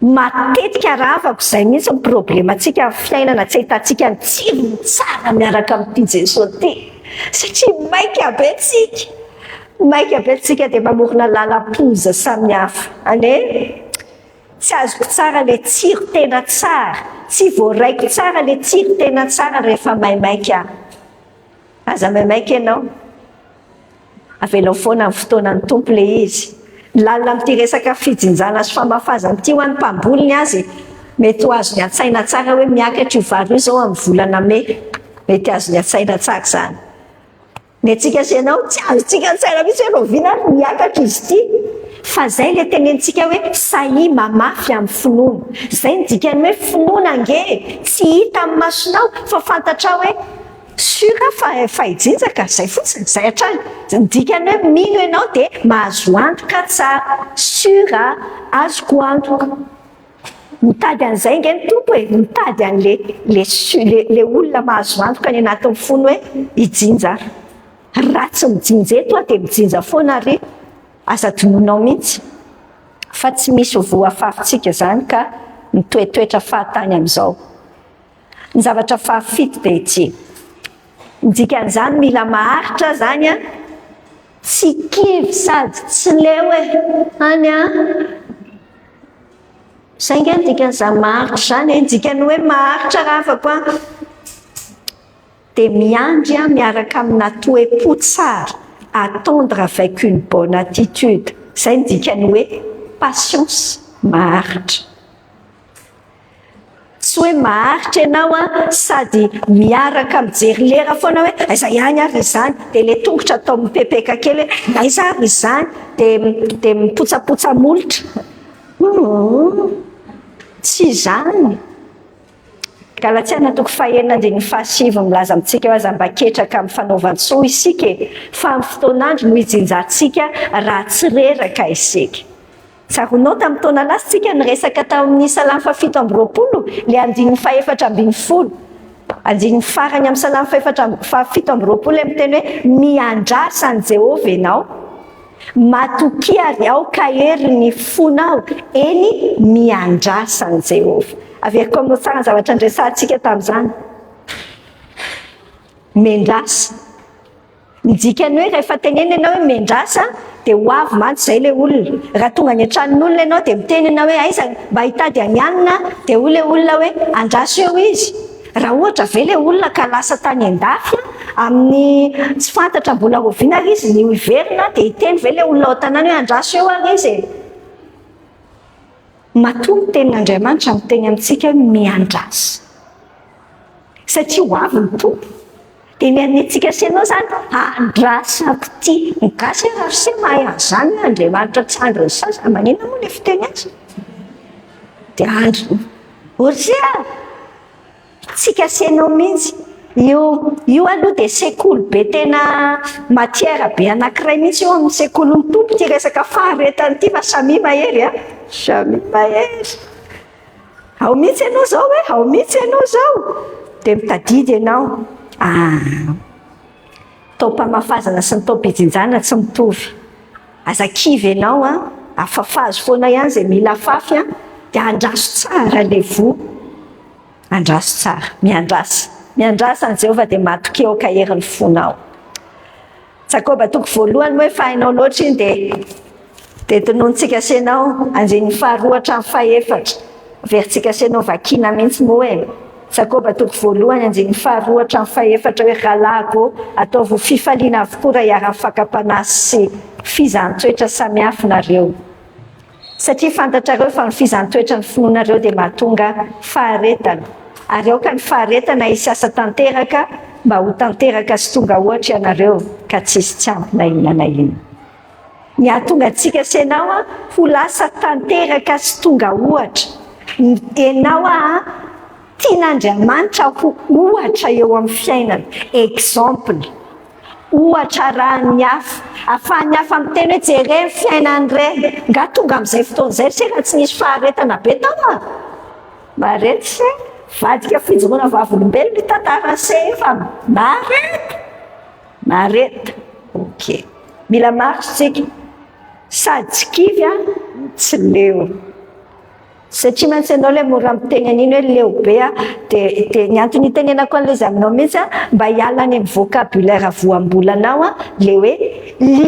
Matetika ravako izay mihitsy ny problemantsika amin'ny fiainana tsy ahitantsika ny tsirony tsara miaraka amin'ity Jesoa ity satria maika be tsika, maika be tsika dia mamorona lalam-poza samihafa anie tsy azoko tsara ilay tsiro tena tsara, tsy voaraiko tsara ilay tsiro tena tsara rehefa maimaika aho. Aza maimaika ianao. Avelao foana amin'ny fotoanan'ny Tompo ilay izy. Ny lalina amin'ity resaka fijinjana sy famafazana ity ho an'ny mpamboly ny azy, mety ho azony an-tsaina tsara hoe miakatra io vary io izao amin'ny volana mey. Mety azony an-tsaina tsara izany. Ny antsika sy ianao, tsy azontsika an-tsaina mihitsy hoe rahoviana ary no hiakatra izy ity. Fa izay ilay tenenintsika hoe sahia mamafy amin'ny finoana. Izay no dikan'ny hoe finoana ange e! Tsy hita amin'ny masonao fa fantatrao hoe Sûr fa fa hijinja ka, zay fotsiny, zay hatrany. Ny dikany hoe mino ianao dia mahazo antoka tsara, sûr a, azoko antoka. Mitady an'izay ange ny Tompo e, mitady an'le le su le le olona mahazo antoka any anatin'ny fony hoe hijinja aho. Raha tsy mijinja eto aho dia mijinja foana ary aza adinoinao mihitsy fa tsy misy ho voafafintsika izany ka mitoetoetra fahatany amin'izao. Ny zavatra fahafito dia ity. Ny dikan'izany mila maharitra izany an, tsy kivy sady tsy leo e, any an. Izay ange ny dikan'izany maharitra izany e, ny dikan'ny hoe maharitra rahavako an, dia miandry an miaraka amina toe-po tsara, attendre avec une bonne attitude, izay ny dikan'ny hoe patience, maharitra. Tsy hoe maharitra ianao an, sady miaraka mijery lera foana hoe aiza ihany ary izany, dia ilay tongotra atao mipepeka kely hoe aiza ary izany, dia dia mipotsapotsa molotra. Humm, tsy izany. Galatiana toko fahenina andininy fahasivy milaza amintsika hoe aza mba ketraka amin'ny fanaovan-tsoa isika e, fa amin'ny fotoan'andro no hijinjantsika raha tsy reraka isika. Tsaroanao tamin'ny taona lasa tsika niresaka tao amin'ny Salamo fahafito amby 20, ilay andininy faha-14. Andininy farany amin'ny Salamo fahefatra faha-27 ilay miteny hoe miandrasa an'i Jehovah ianao. Matokia ary aoka hahery ny fonao, eny, miandrasa an'i Jehovah. Averiko aminao tsara ny zavatra niresahantsika tamin'izany. Miandrasa. Ny dikany hoe rehefa tenenina ianao hoe miandrasa dia ho avy mantsy izay ilay olona. Raha tonga any an-tranon'olona ianao dia miteny ianao hoe aiza mba hitady an'i anona dia hoy ilay olona hoe andraso eo izy. Raha ohatra ve ilay olona ka lasa tany an-dafy amin'ny tsy fantatra mbola oviana ary izy no hiverina dia hiteny ve ilay olona ao an-tanàna hoe andraso eo ary izy e? Matoa ny tenin'Andriamanitra miteny amintsika hoe miandrasa satria ho avy ny Tompo. Dia ny antsika sy ianao izany andrasako ity. Ny gasy ary ry se mahay an'izany hoe Andriamanitra tsy andrin'ny sasany. Maninona moa ilay fiteny azy? Dia andriny. Ry se a! Tsika sy ianao mihitsy. Io io aloha dia sekoly be tena matière be anankiray mihitsy io amin'ny sekolin'ny Tompo ity resaka faharetana ity fa samia mahery a! Samia mahery. Ao mihitsy ianao izao e, ao mihitsy ianao izao. Dia mitadidy ianao. Ah, taom-pamafazana sy ny taom-pijinjana tsy mitovy. Aza kivy ianao an, afafazo foana ihany izay mila afafy an, dia andraso tsara ilay voa. Andraso tsara, miandrasa. Miandrasa an'i Jehovah dia matokia aoka hery ny fonao. Jakoba toko voalohany moa efa hainao loatra iny dia dia tononontsika sy ianao andininy faharoa hatramin'ny fahefatra. Averintsika sy ianao vakiana mihitsy moa e. Jakoba toko voalohany andininy faharoa hatramin'ny fahefatra hoe rahalahiko ô, ataovy ho fifaliana avokoa raha iharan'ny fakam-panahy sy fizahan-toetra samihafa nareo. Satria fantatrareo fa ny fizahan-toetra ny finoanareo dia mahatonga faharetana, ary aoka ny faharetana hisy asa tanteraka mba ho tanteraka sy tonga ohatra ianareo ka tsy hisy tsy ampy na inona na inona. Ny hahatonga antsika sy ianao ho lasa tanteraka sy tonga ohatra. Ianao tian'Andriamanitra ho ohatra eo amin'ny fiainana, exemple. Ohatra arahan'ny hafa, ahafahan'ny hafa miteny hoe jereo ny fiainan'ireny. Nga tonga amin'izay fotoana izay ry se raha tsy nisy faharetana be tao a! Mahareta se, vadika fijoroana vavolombelona io tantaran'i se io fa mahareta! Mahareta! Ok. Mila maharitra isika. Sady tsy kivy an, tsy leo. Satria mantsy ianao ilay mora miteny an'iny hoe leo be aho, dia dia ny antony itenenako an'ilay izy aminao mihitsy an, mba hiala any amin'ny vocabulaire voambolanao an, ilay hoe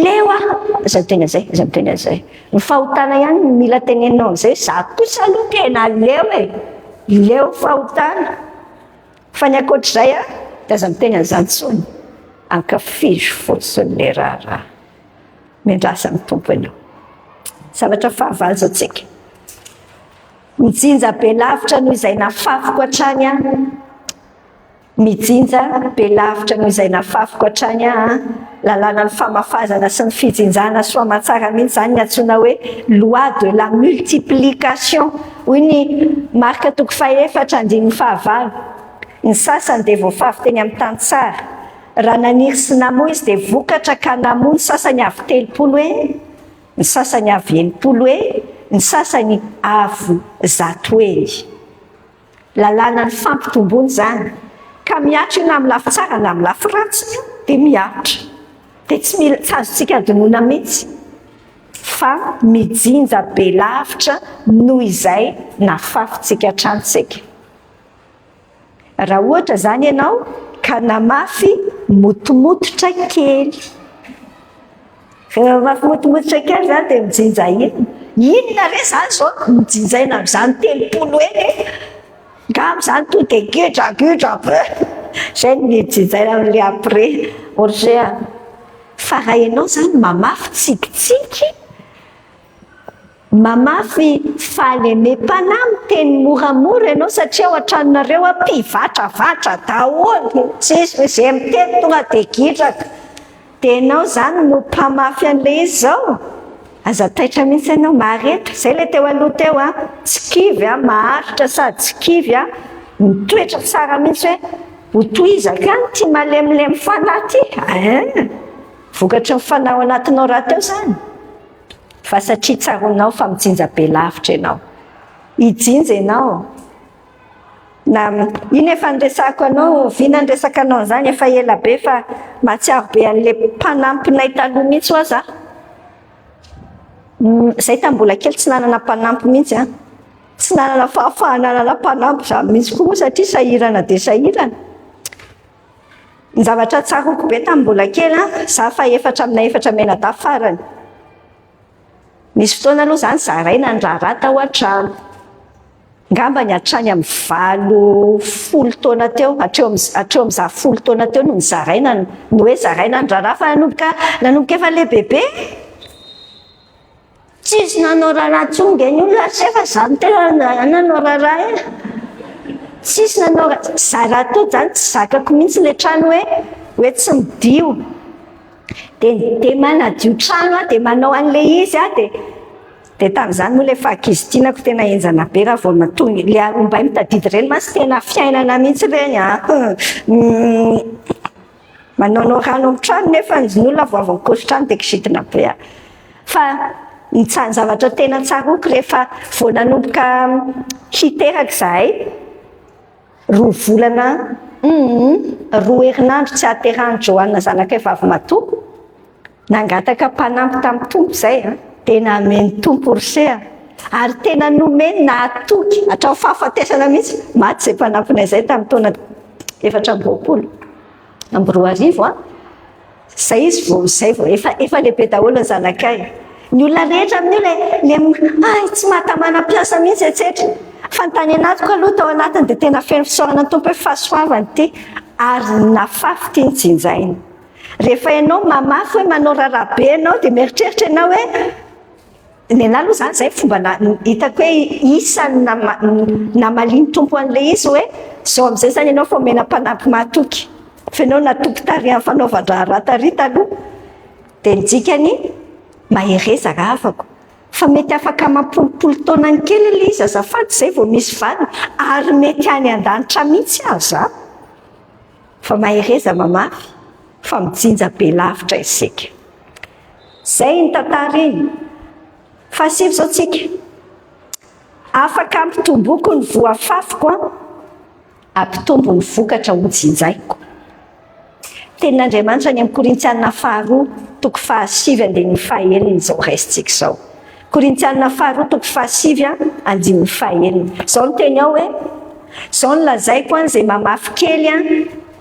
leo aho, aza miteny an'izay, aza miteny an'izay. Ny fahotana ihany no mila teneninao an'izay, za kosa aloha tena leo e, leo fahotana. Fa ny ankoatr'izay an, dia aza miteny an'izany intsony, ankafizo fotsiny ilay raharaha. Miandrasa ny Tompo ianao. Zavatra fahavalo izao tsika. Mijinja be lavitra noho izay nafafiko hatrany aho. Mijinja be lavitra noho izay nafafiko hatrany aho. Lalànan'ny famafazana sy ny fijinjana soa aman-tsara mihitsy izany ny antsoina hoe loi de la multiplication. Hoy ny Marka toko fahefatra andininy fahavalo. Ny sasany dia voafafy teny amin'ny tany tsara. Raha naniry sy namoa izy dia vokatra ka namoa ny sasany avo 30 heny, ny sasany avo 60 heny, ny sasany avo 100 heny. Lalànan'ny fampitomboana izany. Ka mihatra io na amin'ny lafy tsara na amin'ny lafy ratsy dia mihatra. Dia tsy mila, tsy azontsika adinoina mihitsy fa mijinja be lavitra noho izay nafafintsika hatrany isika. Raha ohatra izany ianao ka namafy motomototra kely. Rehefa mamafy motomototra kely izany dia mijinja inona? Inona re izany izao no jinjaina amin'izany 30 eny e? Angamba izany tonga dia gidragidra be. Izay no jinjaina amin'ilay après. Ohatran'izay. Fa raha ianao izany mamafy tsikitsiky, Mamafy fahalemem-panahy miteny moramora ianao satria ao an-tranonareo an mpivatravatra daholo, tsisy izay miteny tonga dia gidraka, dia ianao izany no mpamafy an'ilay izy izao? Aza taitra mihitsy ianao, mahareta, izay ilay teo aloha teo an, tsy kivy an, maharitra sady tsy kivy an. Mitoetra tsara mihitsy hoe ho tohizako ihany ity malemilemy fanahy ity ein! Vokatry ny fanahy ao anatinao rahateo izany. Fa satria tsaroanao fa mijinja be lavitra ianao. Hijinja ianao. Na iny efa niresahako anao, oviana niresaka anao an'izany, efa ela be fa mahatsiaro be an'ilay mpanampinay taloha mihitsy hoa za. Zay tamin'ny mbola kely tsy nanana mpanampy mihitsy an. Tsy nanana fahafahana hanana mpanampy izany mihitsy koa moa satria sahirana dia sahirana. Ny zavatra tsaroako be tamin'ny mbola kely an, za fahefatra amina efatra mianadahy farany. Nisy fotoana aloha izany zaraina ny raharaha tao an-trano. Ngambany hatrany amin'ny 80 taona teo, hatreo amin'ny hatreo amin'ny za folo taona teo no nizaraina ny hoe zaraina ny raharaha fa nanomboka nanomboka efa lehibebe. Tsisy nanao raharaha intsony nge ny olona ry fa za no tena nanao raharaha e. Tsisy nanao za rahateo zany tsy zakako mihitsy le trano hoe hoe tsy midio. Dia dia manadio trano aho dia manao an'ilay izy aho dia dia tamin'izany moa ilay fahakizitinako tena henjana be raha vao matoy ilay arombay mitadidy ireny mantsy tena fiainana mihitsy ireny an. Manaonao rano amin'ny trano nefa ny olona vao avy nikoso trano dia kizitina be aho. Fa ny tsa- ny zavatra tena tsaroako rehefa vao nanomboka hiteraka izahay, roa volana, hum, roa herinandro tsy hahaterahan'i Johanna zanakay vavimatoa, nangataka mpanampy tamin'ny Tompo izay an, dia namen'ny Tompo ry se a! Ary tena nomeny nahatoky hatramin'ny fahafatesana mihitsy, maty izay mpanampinay izay tamin'ny taona 2024 an! Zay izy vao zay vao efa efa lehibe daholo ny zanakay. Ny olona rehetra amin'io le le hay tsy mahatamana mpiasa mihitsy etsetra. Fa ny tany anatiko aloha tao anatiny dia tena feno fisaorana ny Tompo hoe fahasoavany ity ary nafafy ity nijinjaina. Rehefa ianao mamafy hoe manao raharaha be ianao dia mieritreritra ianao hoe Nenah aloha zany zay fomba hitako hoe isan'ny namalian'ny Tompo an'ilay izy hoe zao amin'izay zany ianao fa omena mpanampy mahatoky fa ianao natoky tary amin'ny fanaovan-draharaha tary taloha dia ny dikany mahereza rahavako fa mety afaka amam-polopolo taonany kely ilay izy azafady izay vao misy valiny ary mety any an-danitra mihitsy aza fa mahereza mamafy fa mijinja be lavitra isika. Zay iny tantara iny. Fahasivy zao tsika. Afaka ampitomboko ny voa afafiko an, ampitombo ny vokatra ho jinjaiko. Tenin'Andriamanitra any amin'ny Korintiana faharoa toko fahasivy andininy fahenina izao raisintsika izao. Korintiana faharoa toko fahasivy andininy fahenina. Izao ny teny ao hoe, Izao no lazaiko an, izay mamafy kely an,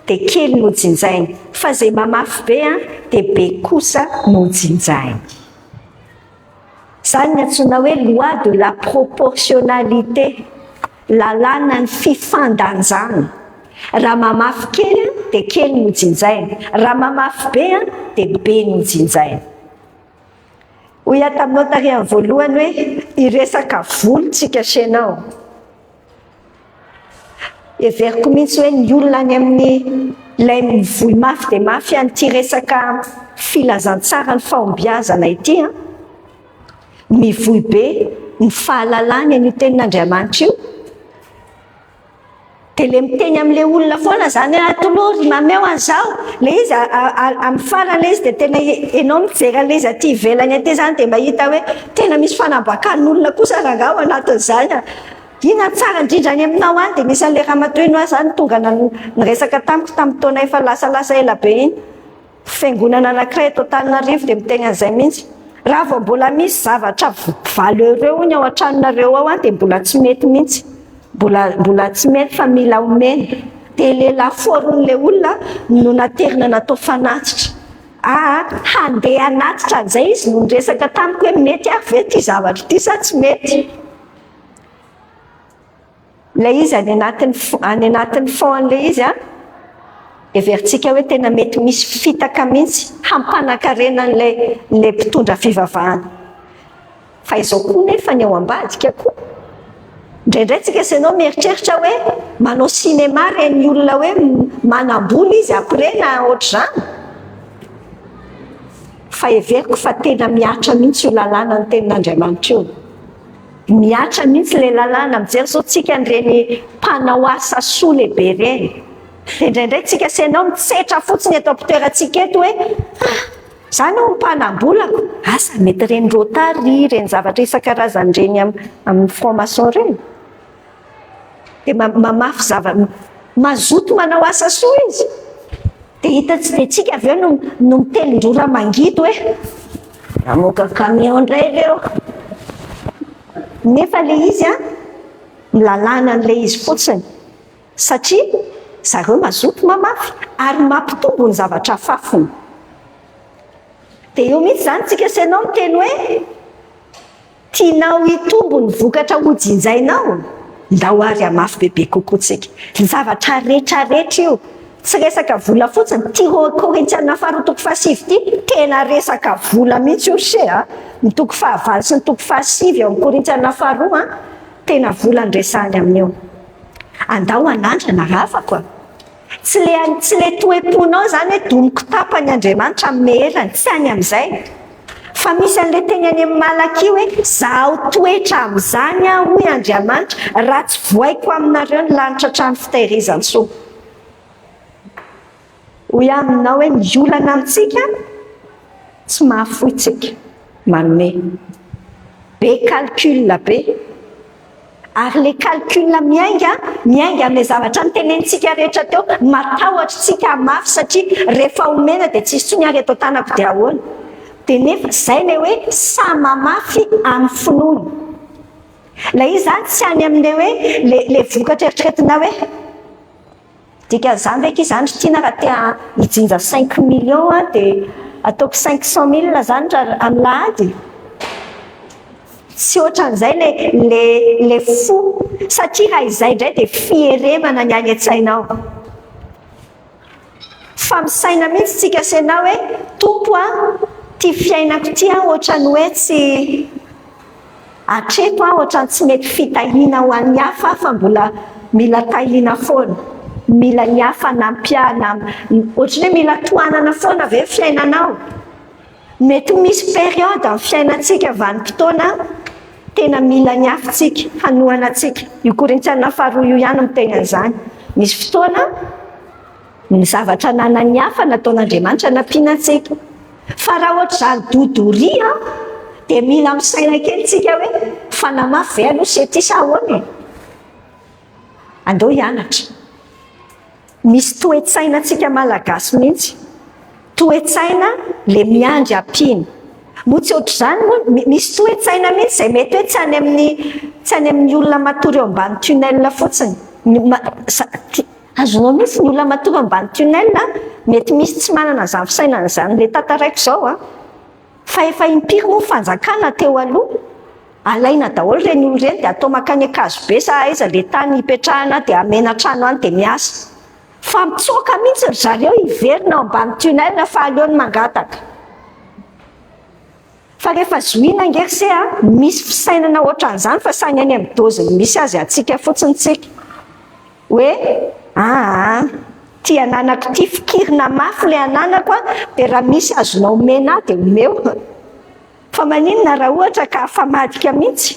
dia kely no jinjainy, fa izay mamafy be dia be kosa no jinjainy. Izany ny antsoina hoe loi de la proportionnalité, lalànan'ny fifandanjana. Raha mamafy kely dia kely no jinjainy, raha mamafy be dia be no jinjainy. Hoy aho taminao tary amin'ny voalohany hoe hiresaka vola tsika sy ianao. Heveriko mihitsy hoe ny olona any amin'ny ilay mivoy mafy dia mafy an'ity resaka filazantsara ny fahombiazana ity an, mivoy be ny fahalalany an'io tenin'Andriamanitra io, dia ilay miteny amin'ilay olona foana izany hoe atolory, mameo an'izao, ilay izy amin'ny farany ilay izy dia tena ianao mijery an'ilay izy aty ivelany aty izany dia mahita hoe tena misy fanambakan'olona kosa rangahy ao anatin'izany an! Inona ny tsara indrindra any aminao any? Dia nisy an'ilay ramatoa iny hoa izany tonga niresaka tamiko tamin'ny taona efa lasalasa ela be iny. Fiangonana anankiray eto Antananarivo dia miteny an'izay mihitsy. Raha vao mbola misy zavatra valeureux hono ao an-tranonareo ao dia mbola tsy mety mihitsy. Mbola mbola tsy mety fa mila omena. Dia ilay lafaoron'ilay olona no naterina natao fanatitra. Aa handeha hanatitra an'izay izy no niresaka tamiko hoe mety ary ve ity zavatra ity sa tsy mety. Ilay izy any anatin'ny any anatin'ny fond an'ilay izy an, heverintsika hoe tena mety misy fitaka mihitsy hampanakarena an'ilay ilay mpitondra fivavahana. Fa izao koa nefa ny ao ambadika koa. Indraindray tsika sy ianao mieritreritra hoe manao cinéma ireny olona hoe manam-bola izy après na ohatr'izany. Fa heveriko fa tena mihatra mihitsy io lalàna ny tenin'Andriamanitra io. Mihatra mihitsy ilay lalàna. Mijery izao tsika an'ireny mpanao asa soa lehibe ireny. Dia indraindray tsika sy ianao mitsetra fotsiny eto am-pitoerantsika eto hoe ah, izany hono mpanam-bolako. Asa mety ireny Rotary, ireny zavatra isan-karazany ireny amin'ny franc-maçon ireny. Dia mamafy zava, mazoto manao asa soa izy. Dia hita tsy dia tsika avy eo no no mitelin-drora mangidy hoe namoaka camion indray ireo. Nefa ilay izy an, milalana an'ilay izy fotsiny. Satria zareo mazoto mamafy ary mampitombo ny zavatra afafiny. Dia eo mihitsy izany tsika sy ianao miteny hoe Tianao hitombo ny vokatra hojinjainao? Ndao ary hamafy bebe kokoa tsika. Ny zavatra retraretra io, tsy resaka vola fotsiny, ity Korintiana faharoa toko fahasivy ity, tena resaka vola mihitsy io ry se a! Ny toko fahavalo sy ny toko fahasivy ao amin'ny Korintiana faharoa an, tena vola no resahiny amin'io. Andao hanandrana ravako a! Tsy le tsy le toe-ponao zany hoe domiko tapany Andriamanitra amin'ny meherany, tsy any amin'izay. Fa misy an'ilay teny any amin'ny Malakia hoe zahao toetra amin'izany aho hoy Andriamanitra raha tsy vohaiko aminareo ny lanitra trano fitahirizan-tsoa. Hoy aho aminao hoe ny olana amintsika tsy mahafoy tsika manome. Be calcul be. Ary ilay calcul miainga, miainga amin'ilay zavatra notenenintsika rehetra teo, matahotra tsika hamafy satria rehefa omena dia tsisy intsony ary eto an-tanako dia ahoana? Dia nefa izay ilay hoe sahy mamafy amin'ny finoana. Ilay izy izany tsy any amin'ilay hoe ilay vokatra eritreretina hoe Dikan'izany ve akia zany ry Tiana raha te hijinja cinq millions aho dia ataoko 500 mille zany raha amin'ny lahady? Tsy ohatran'izay le le le fo satria raha izay indray dia fieremana ny any an-tsainao. Fa misaina mihitsy tsika sy ianao hoe Tompo a, ty fiainako ty aho ohatran'ny hoe tsy Hatreto aho ohatran'ny tsy mety fitahiana ho an'ny hafa aho fa mbola mila tahiana foana. Mila ny hafa hanampy ahy na ohatran'ny hoe mila tohanana foana ve ny fiainanao? Mety misy période amin'ny fiainantsika vanim-potoana tena mila ny hafa tsika hanohana antsika. Io Korintiana faharoa io ihany miteny an'izany. Misy fotoana Ny zavatra ananan'ny hafa nataon'Andriamanitra nampiana antsika. Fa raha ohatr'izany dodoria dia mila misaina kely tsika hoe fa namafy ve aloha sety sa ahoana e? Andao hianatra. Misy toe-tsaina antsika Malagasy mihitsy. Toe-tsaina le miandry ampiana. Moa tsy ohatr'izany moa, misy toe-tsaina mihitsy izay mety hoe tsy any amin'ny tsy any amin'ny olona matory eo ambany tunnel fotsiny. Azonao mihitsy ny olona matory ambany tunnel a, mety misy tsy manana izany fisainana izany ilay tantaraiko izao a, fa efa impiry moa ny fanjakana teo aloha, alaina daholo ireny olona ireny dia atao mankany Ankazobe sa aiza ilay tany hipetrahana dia amena trano any dia miasa, fa mitsoaka mihitsy ry zareo hiverina ao ambany tunnel fa aleony mangataka. Fa rehefa zohina ange ry se a, misy fisainana ohatran'izany fa samy any amin'ny dose-ny misy azy antsika fotsiny tsika. Hoe aa, ty ananako ty fikirina mafy le ananako a, dia raha misy azonao omena ahy dia omeo. Fa maninona raha ohatra ka afamadika mihitsy?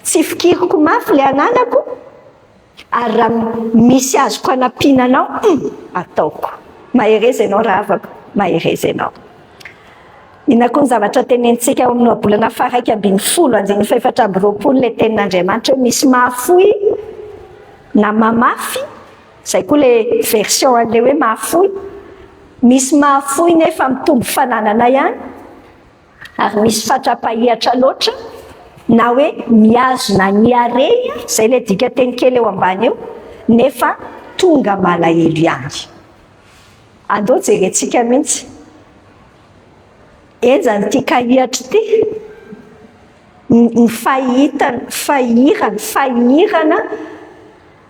Tsy fikiriko mafy le ananako ary raha misy azoko anampiana anao hum! ataoko. Mahereza ianao rahavako, mahereza ianao. Inona koa ny zavatra tenenintsika ao amin'ny ohabolana faha-11 andininy faha-24 ilay tenin'Andriamanitra hoe misy mahafoy na mamafy, izay koa ilay version an'ilay hoe mahafoy, misy mahafoy nefa mitombo fananana ihany ary misy fatra-pahihatra loatra na hoe mihazona ny hareny, izay ilay dikanteny kely eo ambany eo, nefa tonga malahelo ihany. Andao jerentsika mihitsy. Henjana ity kahihatra ity. Ny fahitana, fahirana, fahirana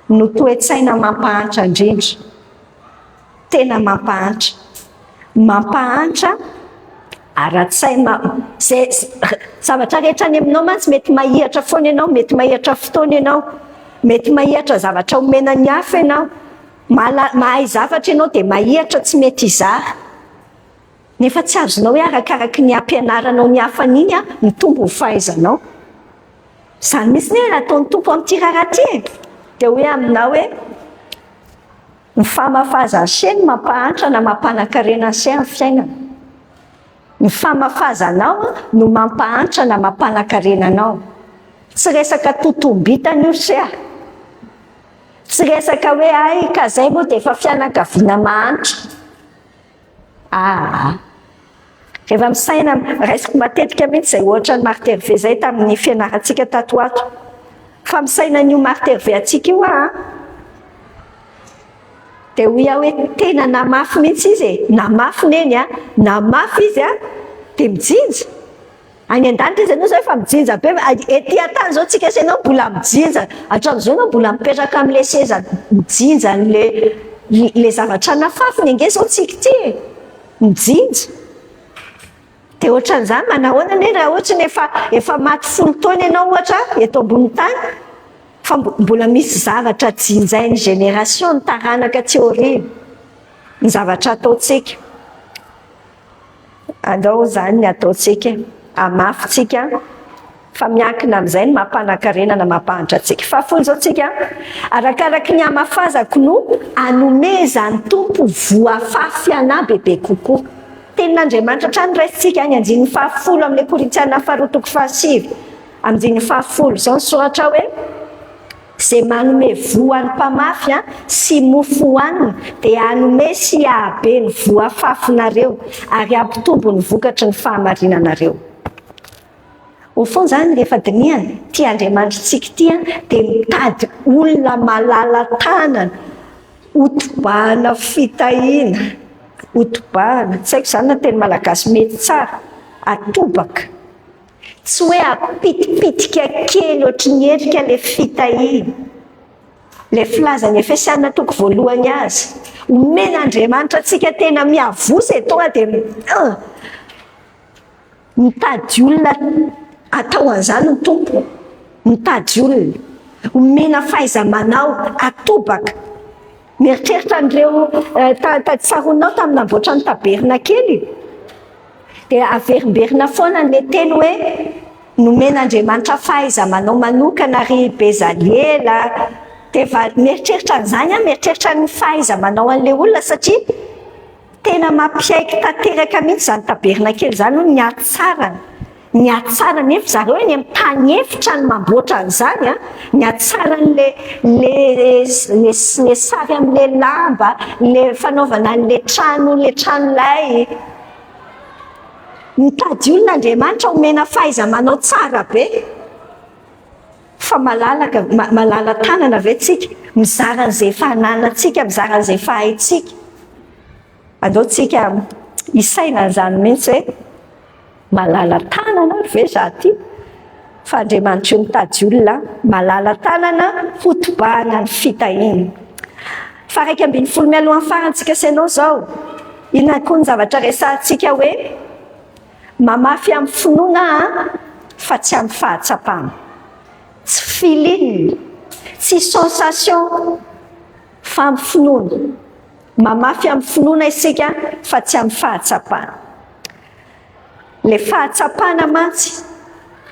no toe-tsaina mampahantra indrindra. Tena mampahantra. Mampahantra ara-tsaina. Izay zavatra rehetra any aminao mantsy mety mahihatra foana ianao, mety mahihatra fotoana ianao, mety mahihatra zavatra omena ny hafa ianao. Mahay zavatra ianao dia mahihatra tsy mety hizara. Nefa tsy azonao hoe arakaraky ny ampianaranao ny hafa an'iny mitombo ny fahaizanao. Izany mihitsy anie no ataon'ny Tompo amin'ity raharaha ity e! Dia hoy aminao hoe, ny famafazan'ny se no mampahantra na mampanan-karena ny se amin'ny fiainana. Ny famafazanao no mampahantra na mampanan-karena anao. Tsy resaka totombintana io ry se a! Tsy resaka hoe hay ka zay moa dia efa fianakaviana mahantra. Aa. Rehefa misaina, raisiko matetika mihitsy izay ohatra an'i Marthe Hervé izay tamin'ny fianarantsika tato ho ato. Fa misaina an'io Marthe Hervé antsika io aho an. Dia hoy aho hoe tena namafy mihitsy izy e, namafy neny a, namafy izy a, dia mijinja. Any an-danitra izy ianao izao efa mijinja be, ety an-tany izao tsika sy ianao mbola mijinja, hatramin'izao ianao mbola mipetraka amin'ilay seza mijinja an'ilay ilay zavatra nafafiny ange izao tsika ity e, mijinja. Dia ohatran'izany manahoana anie raha ohatra ny efa efa maty folo taona ianao ohatra eto ambonin'ny tany fa mbola misy zavatra jinjain'ny génération ny taranaka aty aoriana ny zavatra ataontsika. Andao izany ny ataontsika e! Hamafy tsika fa miankina amin'izay ny maha-mpanankarena na maha-mpahantra antsika. Fahafolo izao tsika, arakaraky ny hamafazako no anomezan'ny Tompo voa afafy anà bebe kokoa. Tenin'Andriamanitra hatrany raisintsika any andininy fahafolo amin'ilay Korintiana faharoa toko fahasivy, andininy fahafolo. Izao ny soratra hoe. Izay manome voa ny mpamafy sy mofo hohanina dia hanome sy hahabe ny voa afafinareo ary hampitombo ny vokatry ny fahamarinanareo. Au fond izany rehefa dinihana, ity Andriamanitritsika ity dia mitady olona malala-tanana hotobahana fitahiana, hotobahana, tsy haiko izany na teny malagasy mety tsara, atobaka. Tsy hoe apitipitika kely ohatry ny erika ilay fitahiana. Ilay filazan'ny Efesiana toko voalohany azy. Omen'Andriamanitra antsika tena miavosa e, tonga dia mitady olona atao an'izany ny Tompo. Mitady olona. Omena fahaiza-manao, atobaka. Mieritreritra an'ireo tsaroanao tamin'ny namboatra ny tabernakely. Dia averimberina foana ilay teny hoe nomen'Andriamanitra fahaiza-manao manokana ry Bezaliela. Dia mieritreritra an'izany aho, mieritreritra ny fahaiza-manao an'ilay olona satria tena mampiaiky tanteraka mihitsy izany tabernakely izany hono ny hatsarany. Ny hatsarany nefa zareo eny amin'ny tany efitra no mamboatra an'izany an, ny hatsaran'le le le le sary amin'le lamba, le fanaovana an'le trano le trano lay. Mitady olona Andriamanitra omena fahaiza-manao tsara be. Fa malalaka malala-tanana ve tsika? Mizara an'izay efa ananantsika, mizara an'izay efa haintsika. Andao tsika hisaina an'izany mihitsy hoe malala-tanana ary ve za ty? Fa Andriamanitra io mitady olona malala-tanana hotobahana ny fitahiany. Faha 11 mialohan'ny farany tsika sy ianao izao, inona koa ny zavatra resahantsika hoe mamafy amin'ny finoana an fa tsy amin'ny fahatsapana. Tsy feeling, tsy sensation fa amin'ny finoana. Mamafy amin'ny finoana isika fa tsy amin'ny fahatsapana. Ilay fahatsapana mantsy,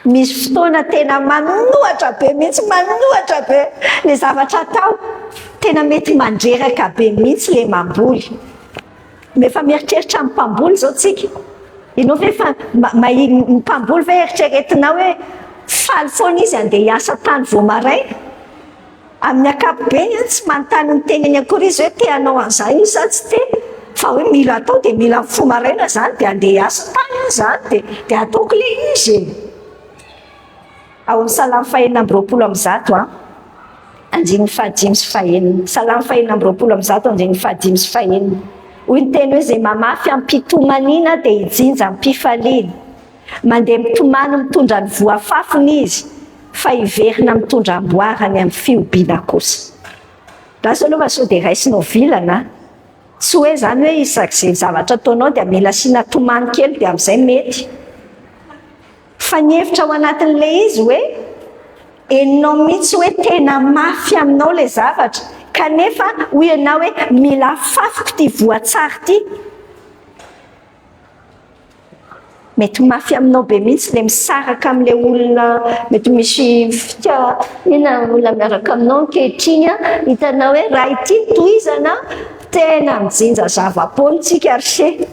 misy fotoana tena manohatra be mihitsy, manohatra be ilay zavatra atao. Tena mety mandreraka be mihitsy ilay mamboly. Efa mieritreritra ny mpamboly izao tsika. Ianao ve efa mahia ny mpamboly ve eritreretinao hoe faly foana izy handeha hiasa tany vao maraina? Amin'ny ankapobeny, tsy manontany ny tenany akory izy hoe te hanao an'izany izy sa tsy te, fa hoe mila atao dia mila mifoha maraina izany dia handeha hiasa tany aho izany dia dia ataoko ilay izy e! Ao amin'ny Salamo fahenina amby 120 an, andininy fahadimy sy fahenina. Salamo fahenina amby 120 andininy fahadimy sy fahenina. Hoy ny teny hoe izay mamafy am-pitomaniana dia hijinja am-pifaliana. Mandeha mitomany mitondra ny voa fafiny izy, fa hiverina mitondra amboara any amin'ny fihobiana kosa. Lasa aloha fa sao dia raisinao vilana a! Tsy hoe izany hoe isak'izay zavatra ataonao dia mila asiana tomany kely dia amin'izay mety. Fa ny hevitra ao anatin'ilay izy hoe henonao mihitsy hoe tena mafy aminao ilay zavatra kanefa hoy ianao hoe mila afafiko ity voa tsara ity. Mety mafy aminao be mihitsy ilay misaraka amin'ilay olona, mety misy fika, inona olona miaraka aminao ankehitriny an, hitanao hoe raha ity no tohizana, tena mijinja zava-poana tsika ry se.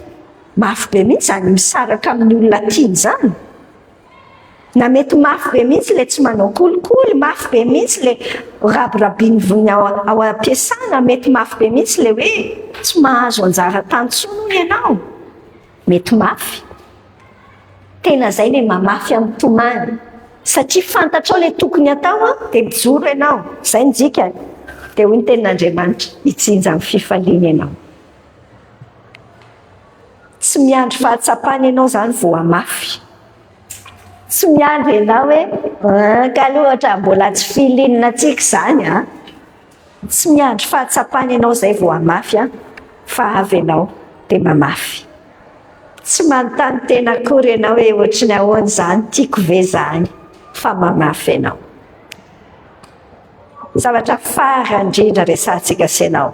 Mafy be mihitsy izany misaraka amin'ny olona tiana izany. Na mety mafy be mihitsy ilay tsy manao kolikoly, mafy be mihitsy ilay rabirabin'ny voany ao am-piasana, mety mafy be mihitsy ilay hoe tsy mahazo anjara tany intsony hono ianao. Mety mafy. Tena zay le mamafy amin'ny tomany. Satria fantatrao le tokony atao an, dia mijoro ianao. Zay ny dikany. Dia hoy ny tenin'Andriamanitra, hijinja amin'ny fifaliana ianao. Tsy miandry fahatsapana ianao zany vao hamafy. Tsy miandry ianao hoe, ka aloha ohatra mbola tsy feeling antsika izany an. Tsy miandry fahatsapana ianao izay vao hamafy an, fa avy ianao dia mamafy. Tsy manontany tena akory ianao hoe ohatry ny ahoana izany, tiako ve izany, fa mamafy ianao. Zavatra farany indrindra resahantsika sy ianao.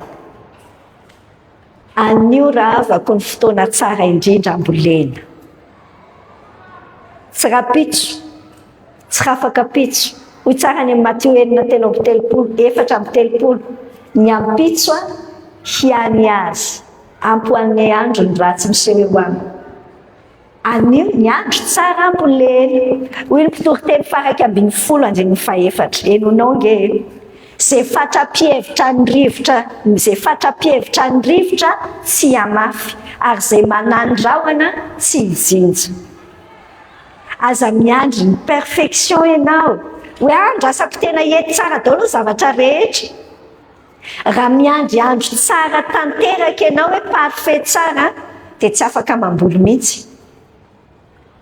Anio rahavako ny fotoana tsara indrindra hambolena. Tsy rahampitso, tsy rafakapitso. Hoy tsara any amin'ny Matio 6 33, 34, Ny ampitso hiany azy, ampy ho an'ny andro ny ratsy miseho eo aminy. Anio ny andro tsara ambolena. Hoy ny mpitoriteny faha 11 andininy fahefatra. Henonao nge e. Ze fatra-pihevitra ny rivotra, ze fatra-pihevitra ny rivotra tsy hamafy, ary ze manany rahona tsy hijinja. Aza miandry ny perfection ianao, hoe andrasako tena hety tsara daholo ny zavatra rehetra. Raha miandry andro tsara tanteraka ianao hoe parfait tsara dia tsy afaka mamboly mihitsy.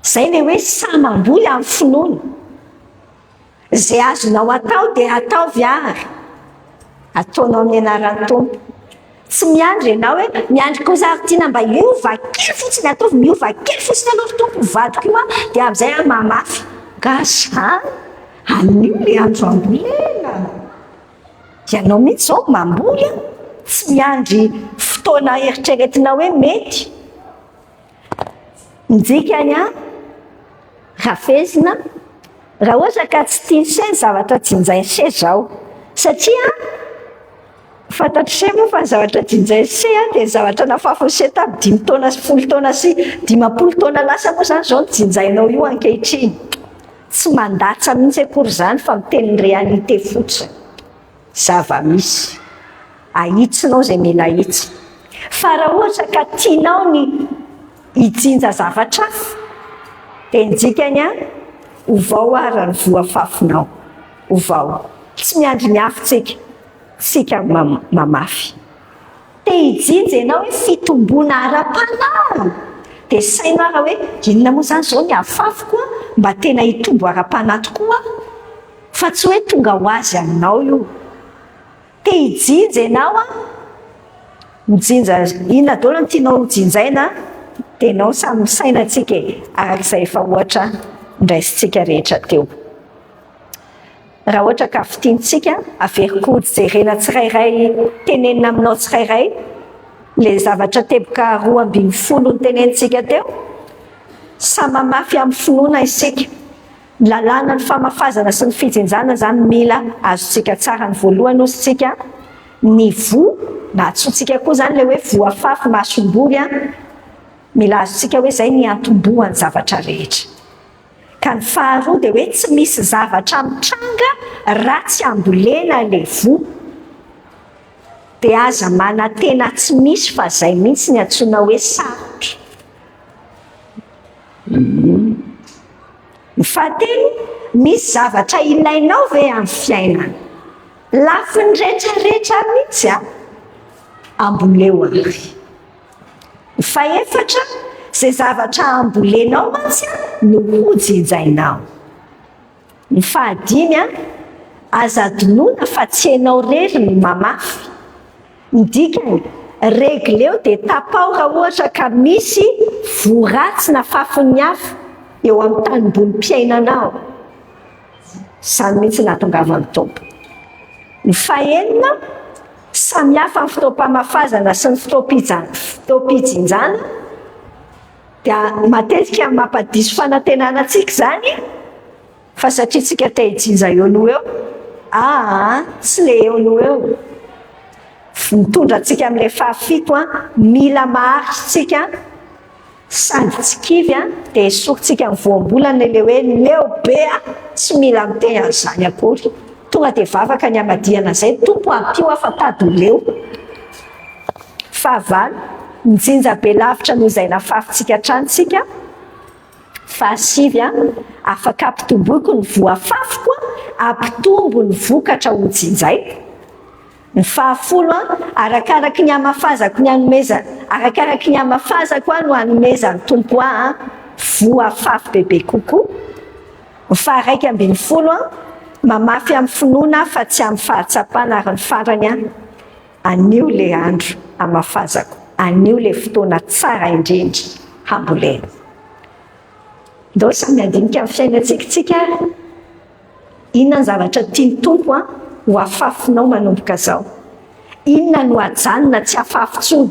Izay ilay hoe sahy mamboly amin'ny finoana. Izay azonao atao dia ataovy ary. Ataonao amin'ny anaran'ny Tompo. Tsy miandry ianao hoe miandry koa za ry tiana mba hiova kely fotsiny, ataovy miova kely fotsiny aloha ry Tompo ny vadiko io an, dia amin'izay aho mamafy. Nga zany? Anio ilay andro ambolena. Ianao mihitsy izao mamboly an, tsy miandry fotoana eritreretina hoe mety. Ny dikany an, rafezina, raha ohatra ka tsy tian'i se ny zavatra jinjain'i se izao, satria fantatr'i se moa fa ny zavatra jinjain'i se an dia ny zavatra nafafin'i se tamin'ny dimy taona sy folo taona sy 50 taona lasa moa izany izao no jinjainao io ankehitriny. Tsy mandatsa mihitsy akory izany fa miteny ny réalité fotsiny. Zava-misy. Ahitsinao izay mila ahitsy. Fa raha ohatra ka tianao ny hijinja zavatra hafa dia ny dikany an, ovao ara ny voa afafinao. Ovao. Tsy miandry ny hafa tsika. Tsika mamafy. Te hijinja ianao hoe fitomboana ara-panahy? Dia saino ara hoe inona moa izany izao ny hafafiko mba tena hitombo ara-panahy tokoa aho? Fa tsy hoe tonga ho azy aminao io. Te hijinja ianao an, mijinja inona daholo no tianao ho jinjaina? Dia ianao samy misaina tsika e, araka izay efa ohatra ndraisintsika rehetra teo. Raha ohatra ka fintintsika, averiko jerena tsirairay, tenenina aminao tsirairay ilay zavatra teboka 12 notenenintsika teo, samy mamafy amin'ny finoana isika. Ny lalàna ny famafazana sy ny fijinjana izany mila azontsika tsara ny voalohany hozy tsika, ny voa, na antsointsika koa izany ilay hoe voafafy masomboly an, mila azontsika hoe izay ny iantombohan'ny zavatra rehetra. Ka ny faharoa dia hoe tsy misy zavatra mitranga raha tsy ambolena ilay voa. Dia aza manantena tsy misy fa izay mihitsy ny antsoina hoe sarotra. Ny fahatelo, misy zavatra ilainao ve amin'ny fiainana? Lafiny rehetrarehetra mihitsy an! Amboleo ary. Ny fahefatra, izay zavatra ambolenao mantsy no hojinjainao. Ny fahadimy, aza adinoina fa tsy ianao irery no mamafy. Ny dikany, regleo dia tapaho raha ohatra ka misy voa ratsy na fafin'ny hafa eo amin'ny tanimbolim-piainanao. Izany mihitsy no nahatongavan'ny Tompo. Ny fahenina, samy hafa ny fotoam-pamafazana sy ny fotoam-pijinjana. Dia matetika mampadiso fanantenana antsika izany fa satria tsika te hijinja eo noho eo, aa tsy le eo noho eo. Mitondra antsika amin'ilay fahafito an, mila maharitra tsika sady tsy kivy an, dia esorintsika amin'ny voambolana ilay hoe leo be aho, tsy mila miteny an'izany akory. Tonga dia vavaka ny hamadihana izay, Tompo ampio aho fa tady ho leo. Fahavalo, mijinja be lavitra noho izay nafafintsika hatrany isika. Fahasivy, afaka ampitomboiko ny voa afafiko, hampitombo ny vokatra hojinjaiko. Ny fahafolo, arakaraky ny hamafazako ny hanomeza, arakaraky ny hamafazako no hanomezan'ny Tompo ahy voa afafy bebe kokoa. Ny faharaika ambinifolo, mamafy amin'ny finoana fa tsy amin'ny fahatsapana ary ny farany, Anio le andro hamafazako, anio le fotoana tsara indrindra hambolena. Ndao samy handinika ny fiainantsika tsika ary. Inona ny zavatra tian'ny Tompo an ho afafinao manomboka zao? Inona no ajanona tsy afafy tsony?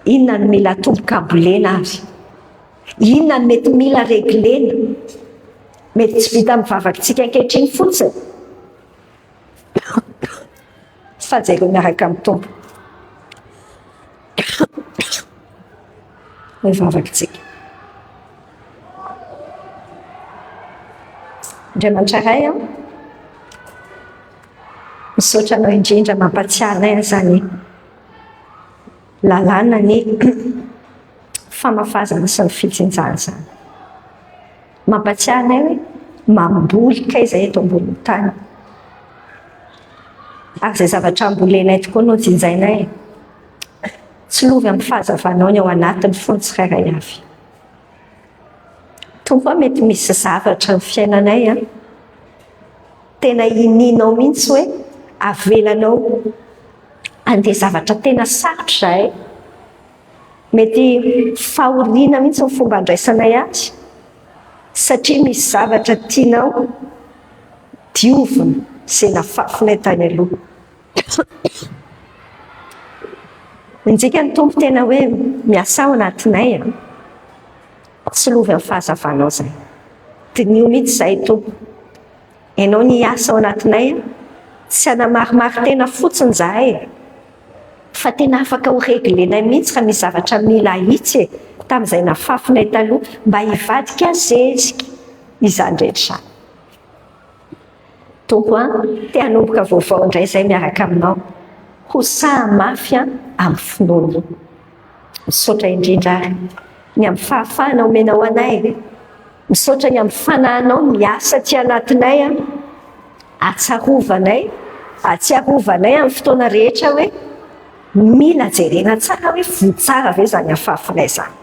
Inona no mila atomboka ambolena ary? Inona no mety mila reglena? Mety tsy vita amin'ny vavakitsika ankehitriny fotsiny. Fa jereo miaraka amin'ny Tompo. Ny vavakitsika. Andriamanitra Ray a, misaotra Anao indrindra mampatsiahy anay an'izany lalàna ny famafazana sy ny fijinjana izany. Mampatsiahy anay hoe mamboly kay izay eto ambonin'ny tany. Ary izay zavatra ambolenay tokoa no jinjainay. Tsilovy amin'ny fahazavanao ny ao anatin'ny fony tsirairay avy. Tompo a, mety misy zavatra ny fiainanay a, tena inianao mihitsy hoe avelanao handeha zavatra tena sarotra izahay. Mety fahoriana mihitsy ny fomba andraisanay azy satria misy zavatra tianao diovina izay nafafinay tany aloha. Injika ny Tompo tena hoe miasa ao anatinay a. Tsilovy amin'ny fahazavanao izay. Diniho mihitsy izay Tompo. Ianao ny hiasa ao anatinay a. Tsy hanamarimari-tena fotsiny izahay e. Fa tena afaka ho reglenay mihitsy raha misy zavatra mila ahitsy e, tamin'izay nafafinay taloha mba hivadika zezika izany rehetra izany. Tompo a, te hanomboka vaovao indray izay miaraka aminao. Ho sahy mafy amin'ny finoana. Misaotra indrindra ary ny amin'ny fahafahana omenao anay. Misaotra ny amin'ny fanahinao miasa aty anatinay an. Atsarovanay, atsiarovanay amin'ny fotoana rehetra hoe mila jerena tsara hoe voa tsara ve izany afafinay izany.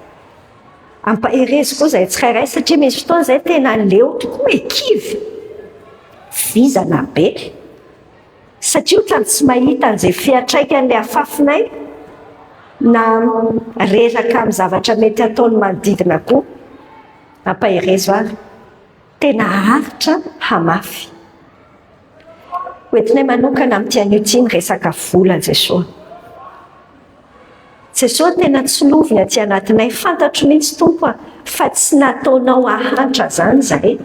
Ampaherezo koa izahay tsirairay satria misy fotoana izahay tena leo tokoa e, kivy, vizana be. Satria otrany tsy mahita an'izay fiantraikan'ilay afafinay na reraka amin'ny zavatra mety hataon'ny manodidina koa. Ampaherezo ary. Tena haharitra hamafy. Ho entinay manokana amin'ity anio ity ny resaka vola Jesoa. Jesoa tena tsilovy ny aty anatinay, fantatro mihitsy Tompo a, fa tsy nataonao hahantra zany zahay.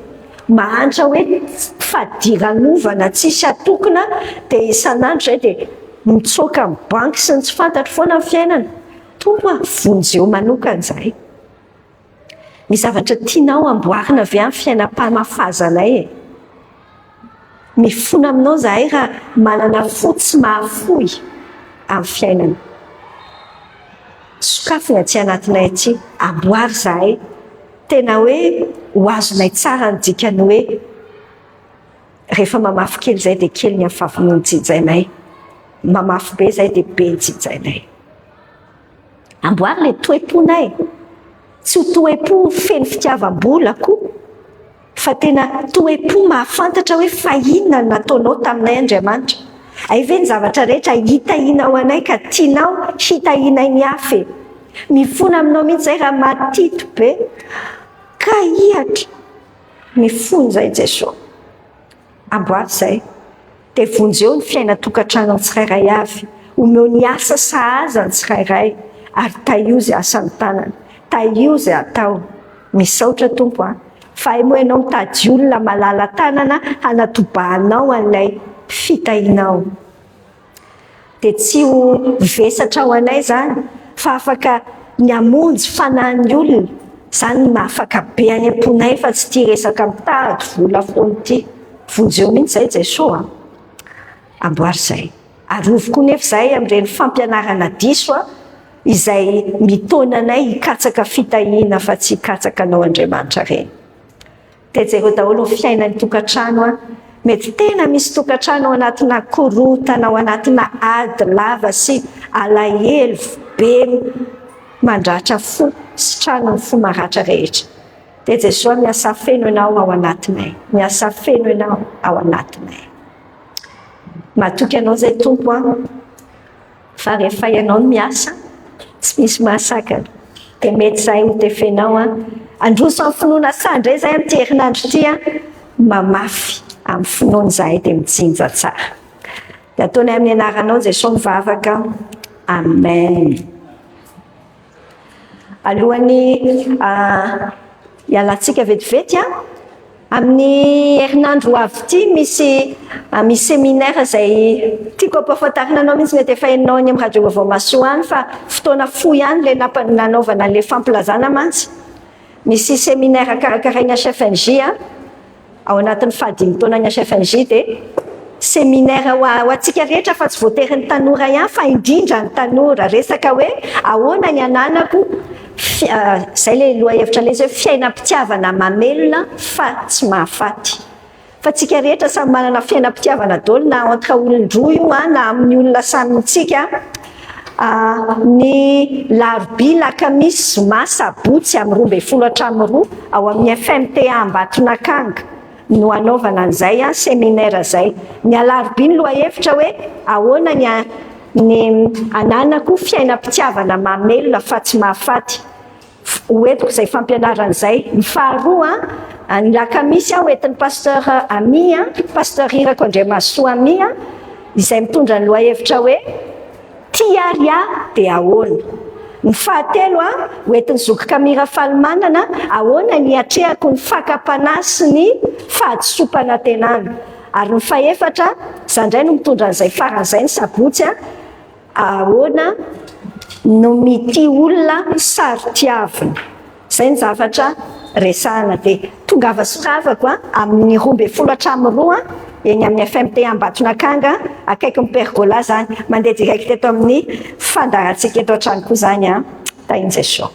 Mahantra hoe fadiranovana tsisy atokona dia isan'andro zay dia mitsoaka amin'ny banky sy ny tsy fantatro foana ny fiainana. Tompo a, vonjeo manokana zahay. Ny zavatra tianao amboarina ve amin'ny fiainam-pamafazanay e? Mifona aminao izahay raha manana fo tsy mahafoy amin'ny fiainana. Sokafy ny aty anatinay aty, amboary izahay. Tena hoe ho azonay tsara ny dikan'ny hoe rehefa mamafy kely izay dia kely ny hafafin'ny jinjainay. Mamafy be izay dia be ny jinjainay. Amboary ilay toe-ponay. Tsy ho toe-po feno fitiavam-bola koa, fa tena toe-po mahafantatra hoe fa inona no nataonao taminay Andriamanitra. Hay ve ny zavatra rehetra hitahianao anay ka tianao hitahianay ny hafa e! Mifona aminao mihitsy izay raha matito be ka hihatra. Mifona izay Jesoa. Amboary izay. Dia vonjeo ny fiainan-tokantranon'ny tsirairay avy, omeo ny asa sahaza ny tsirairay, ary tahio izay asan'ny tanany. Tahio izay atao. Misaotra Tompo a. Fa hay moa ianao mitady olona malala tanana hanatobahanao an'ilay fitahianao. Dia tsy ho vesatra ho anay izany fa afaka ny hamonjy fanahin'ny olona. Izany no mahafaka be any am-ponay fa tsy ity resaka mitady vola foana ity. Vonjeo mihitsy izay Jesoa a. Amboary izay. Arovy koa nefa izahay amin'ireny fampianarana diso izay mitaona anay hikatsaka fitahiana fa tsy hikatsaka anao Andriamanitra ireny. Dia jereo daholo ny fiainan'ny tokantrano an! Mety tena misy tokantrano ao anatina korontana, ao anatina ady lava sy alahelo be mandratra fo sy tranon'ny fo maratra rehetra. Dia Jesoa miasà feno ianao ao anatinay, miasà feno ianao ao anatinay. Matoky anao izay Tompo an! Fa rehefa ianao no miasa, tsy misy mahasakana. Dia mety izahay ho tefenao an! Handroso amin'ny finoana sahy indray izahay amin'ity herinandro ity an! Mamafy amin'ny finoana izahay dia mijinja tsara. Dia ataonay amin'ny anaranao Jesoa mivavaka. Amen. Alohan'ny hialantsika vetivety an, amin'ny herinandro ho avy ity misy misy séminaire izay tiako ampahafantarina anao mihitsy, mety efa henonao any amin'ny radio vaovao Mahasoa any fa fotoana fohy ihany ilay nanaovana an'ilay fampilazana mantsy. Misy séminaire karakarain'ny HFNJ an. Ao anatin'ny fahadimy taonan'ny HFNJ dia séminaire ho antsika rehetra fa tsy voatery ny tanora ihany fa indrindra ny tanora. Resaka hoe ahoana ny ananako, izay ilay lohahevitra ilay izy hoe fiainam-pitiavana mamelona fa tsy mahafaty. Fa tsika rehetra samy manana fiainam-pitiavana daholo na entre olon-droa io na amin'ny olona samy tsika. Ny larobia, lakamisy, zoma, sabotsy amin'ny 12 hatramin'ny 2 ao amin'ny FMTA Ambatonakanga no hanaovana an'izay séminaire izay. Ny alarobia ny lohahevitra hoe ahoana ny ny ananako fiainam-pitiavana mamelona fa tsy mahafaty. Ho entiko izay fampianarana izay. Ny faharoa, ny lakamisy ho entin'ny Pasteur Ami, Pasteur Irako Andriamahasoa Ami, izay mitondra ny lohahevitra hoe Tia ary aho dia ahoana? Ny fahatelo, ho entin'ny zoky Camille Rafalimanana, ahoana ny hiatrehako ny fakam-panahy sy ny fahadisoam-panantenana? Ary ny fahefatra, izaho indray no mitondra an'izay farany izay ny sabotsy, Ahoana no mitia olona saro-tiavina? Izay ny zavatra resahana dia tongava soravako a, amin'ny 12 hatramin'ny 2 eny amin'ny FMT Ambatonakanga akaikin'ny Pergola izany. Mandeha direct eto amin'ny fandaharantsika eto hatrany koa izany a. Tahin'i Jesoa.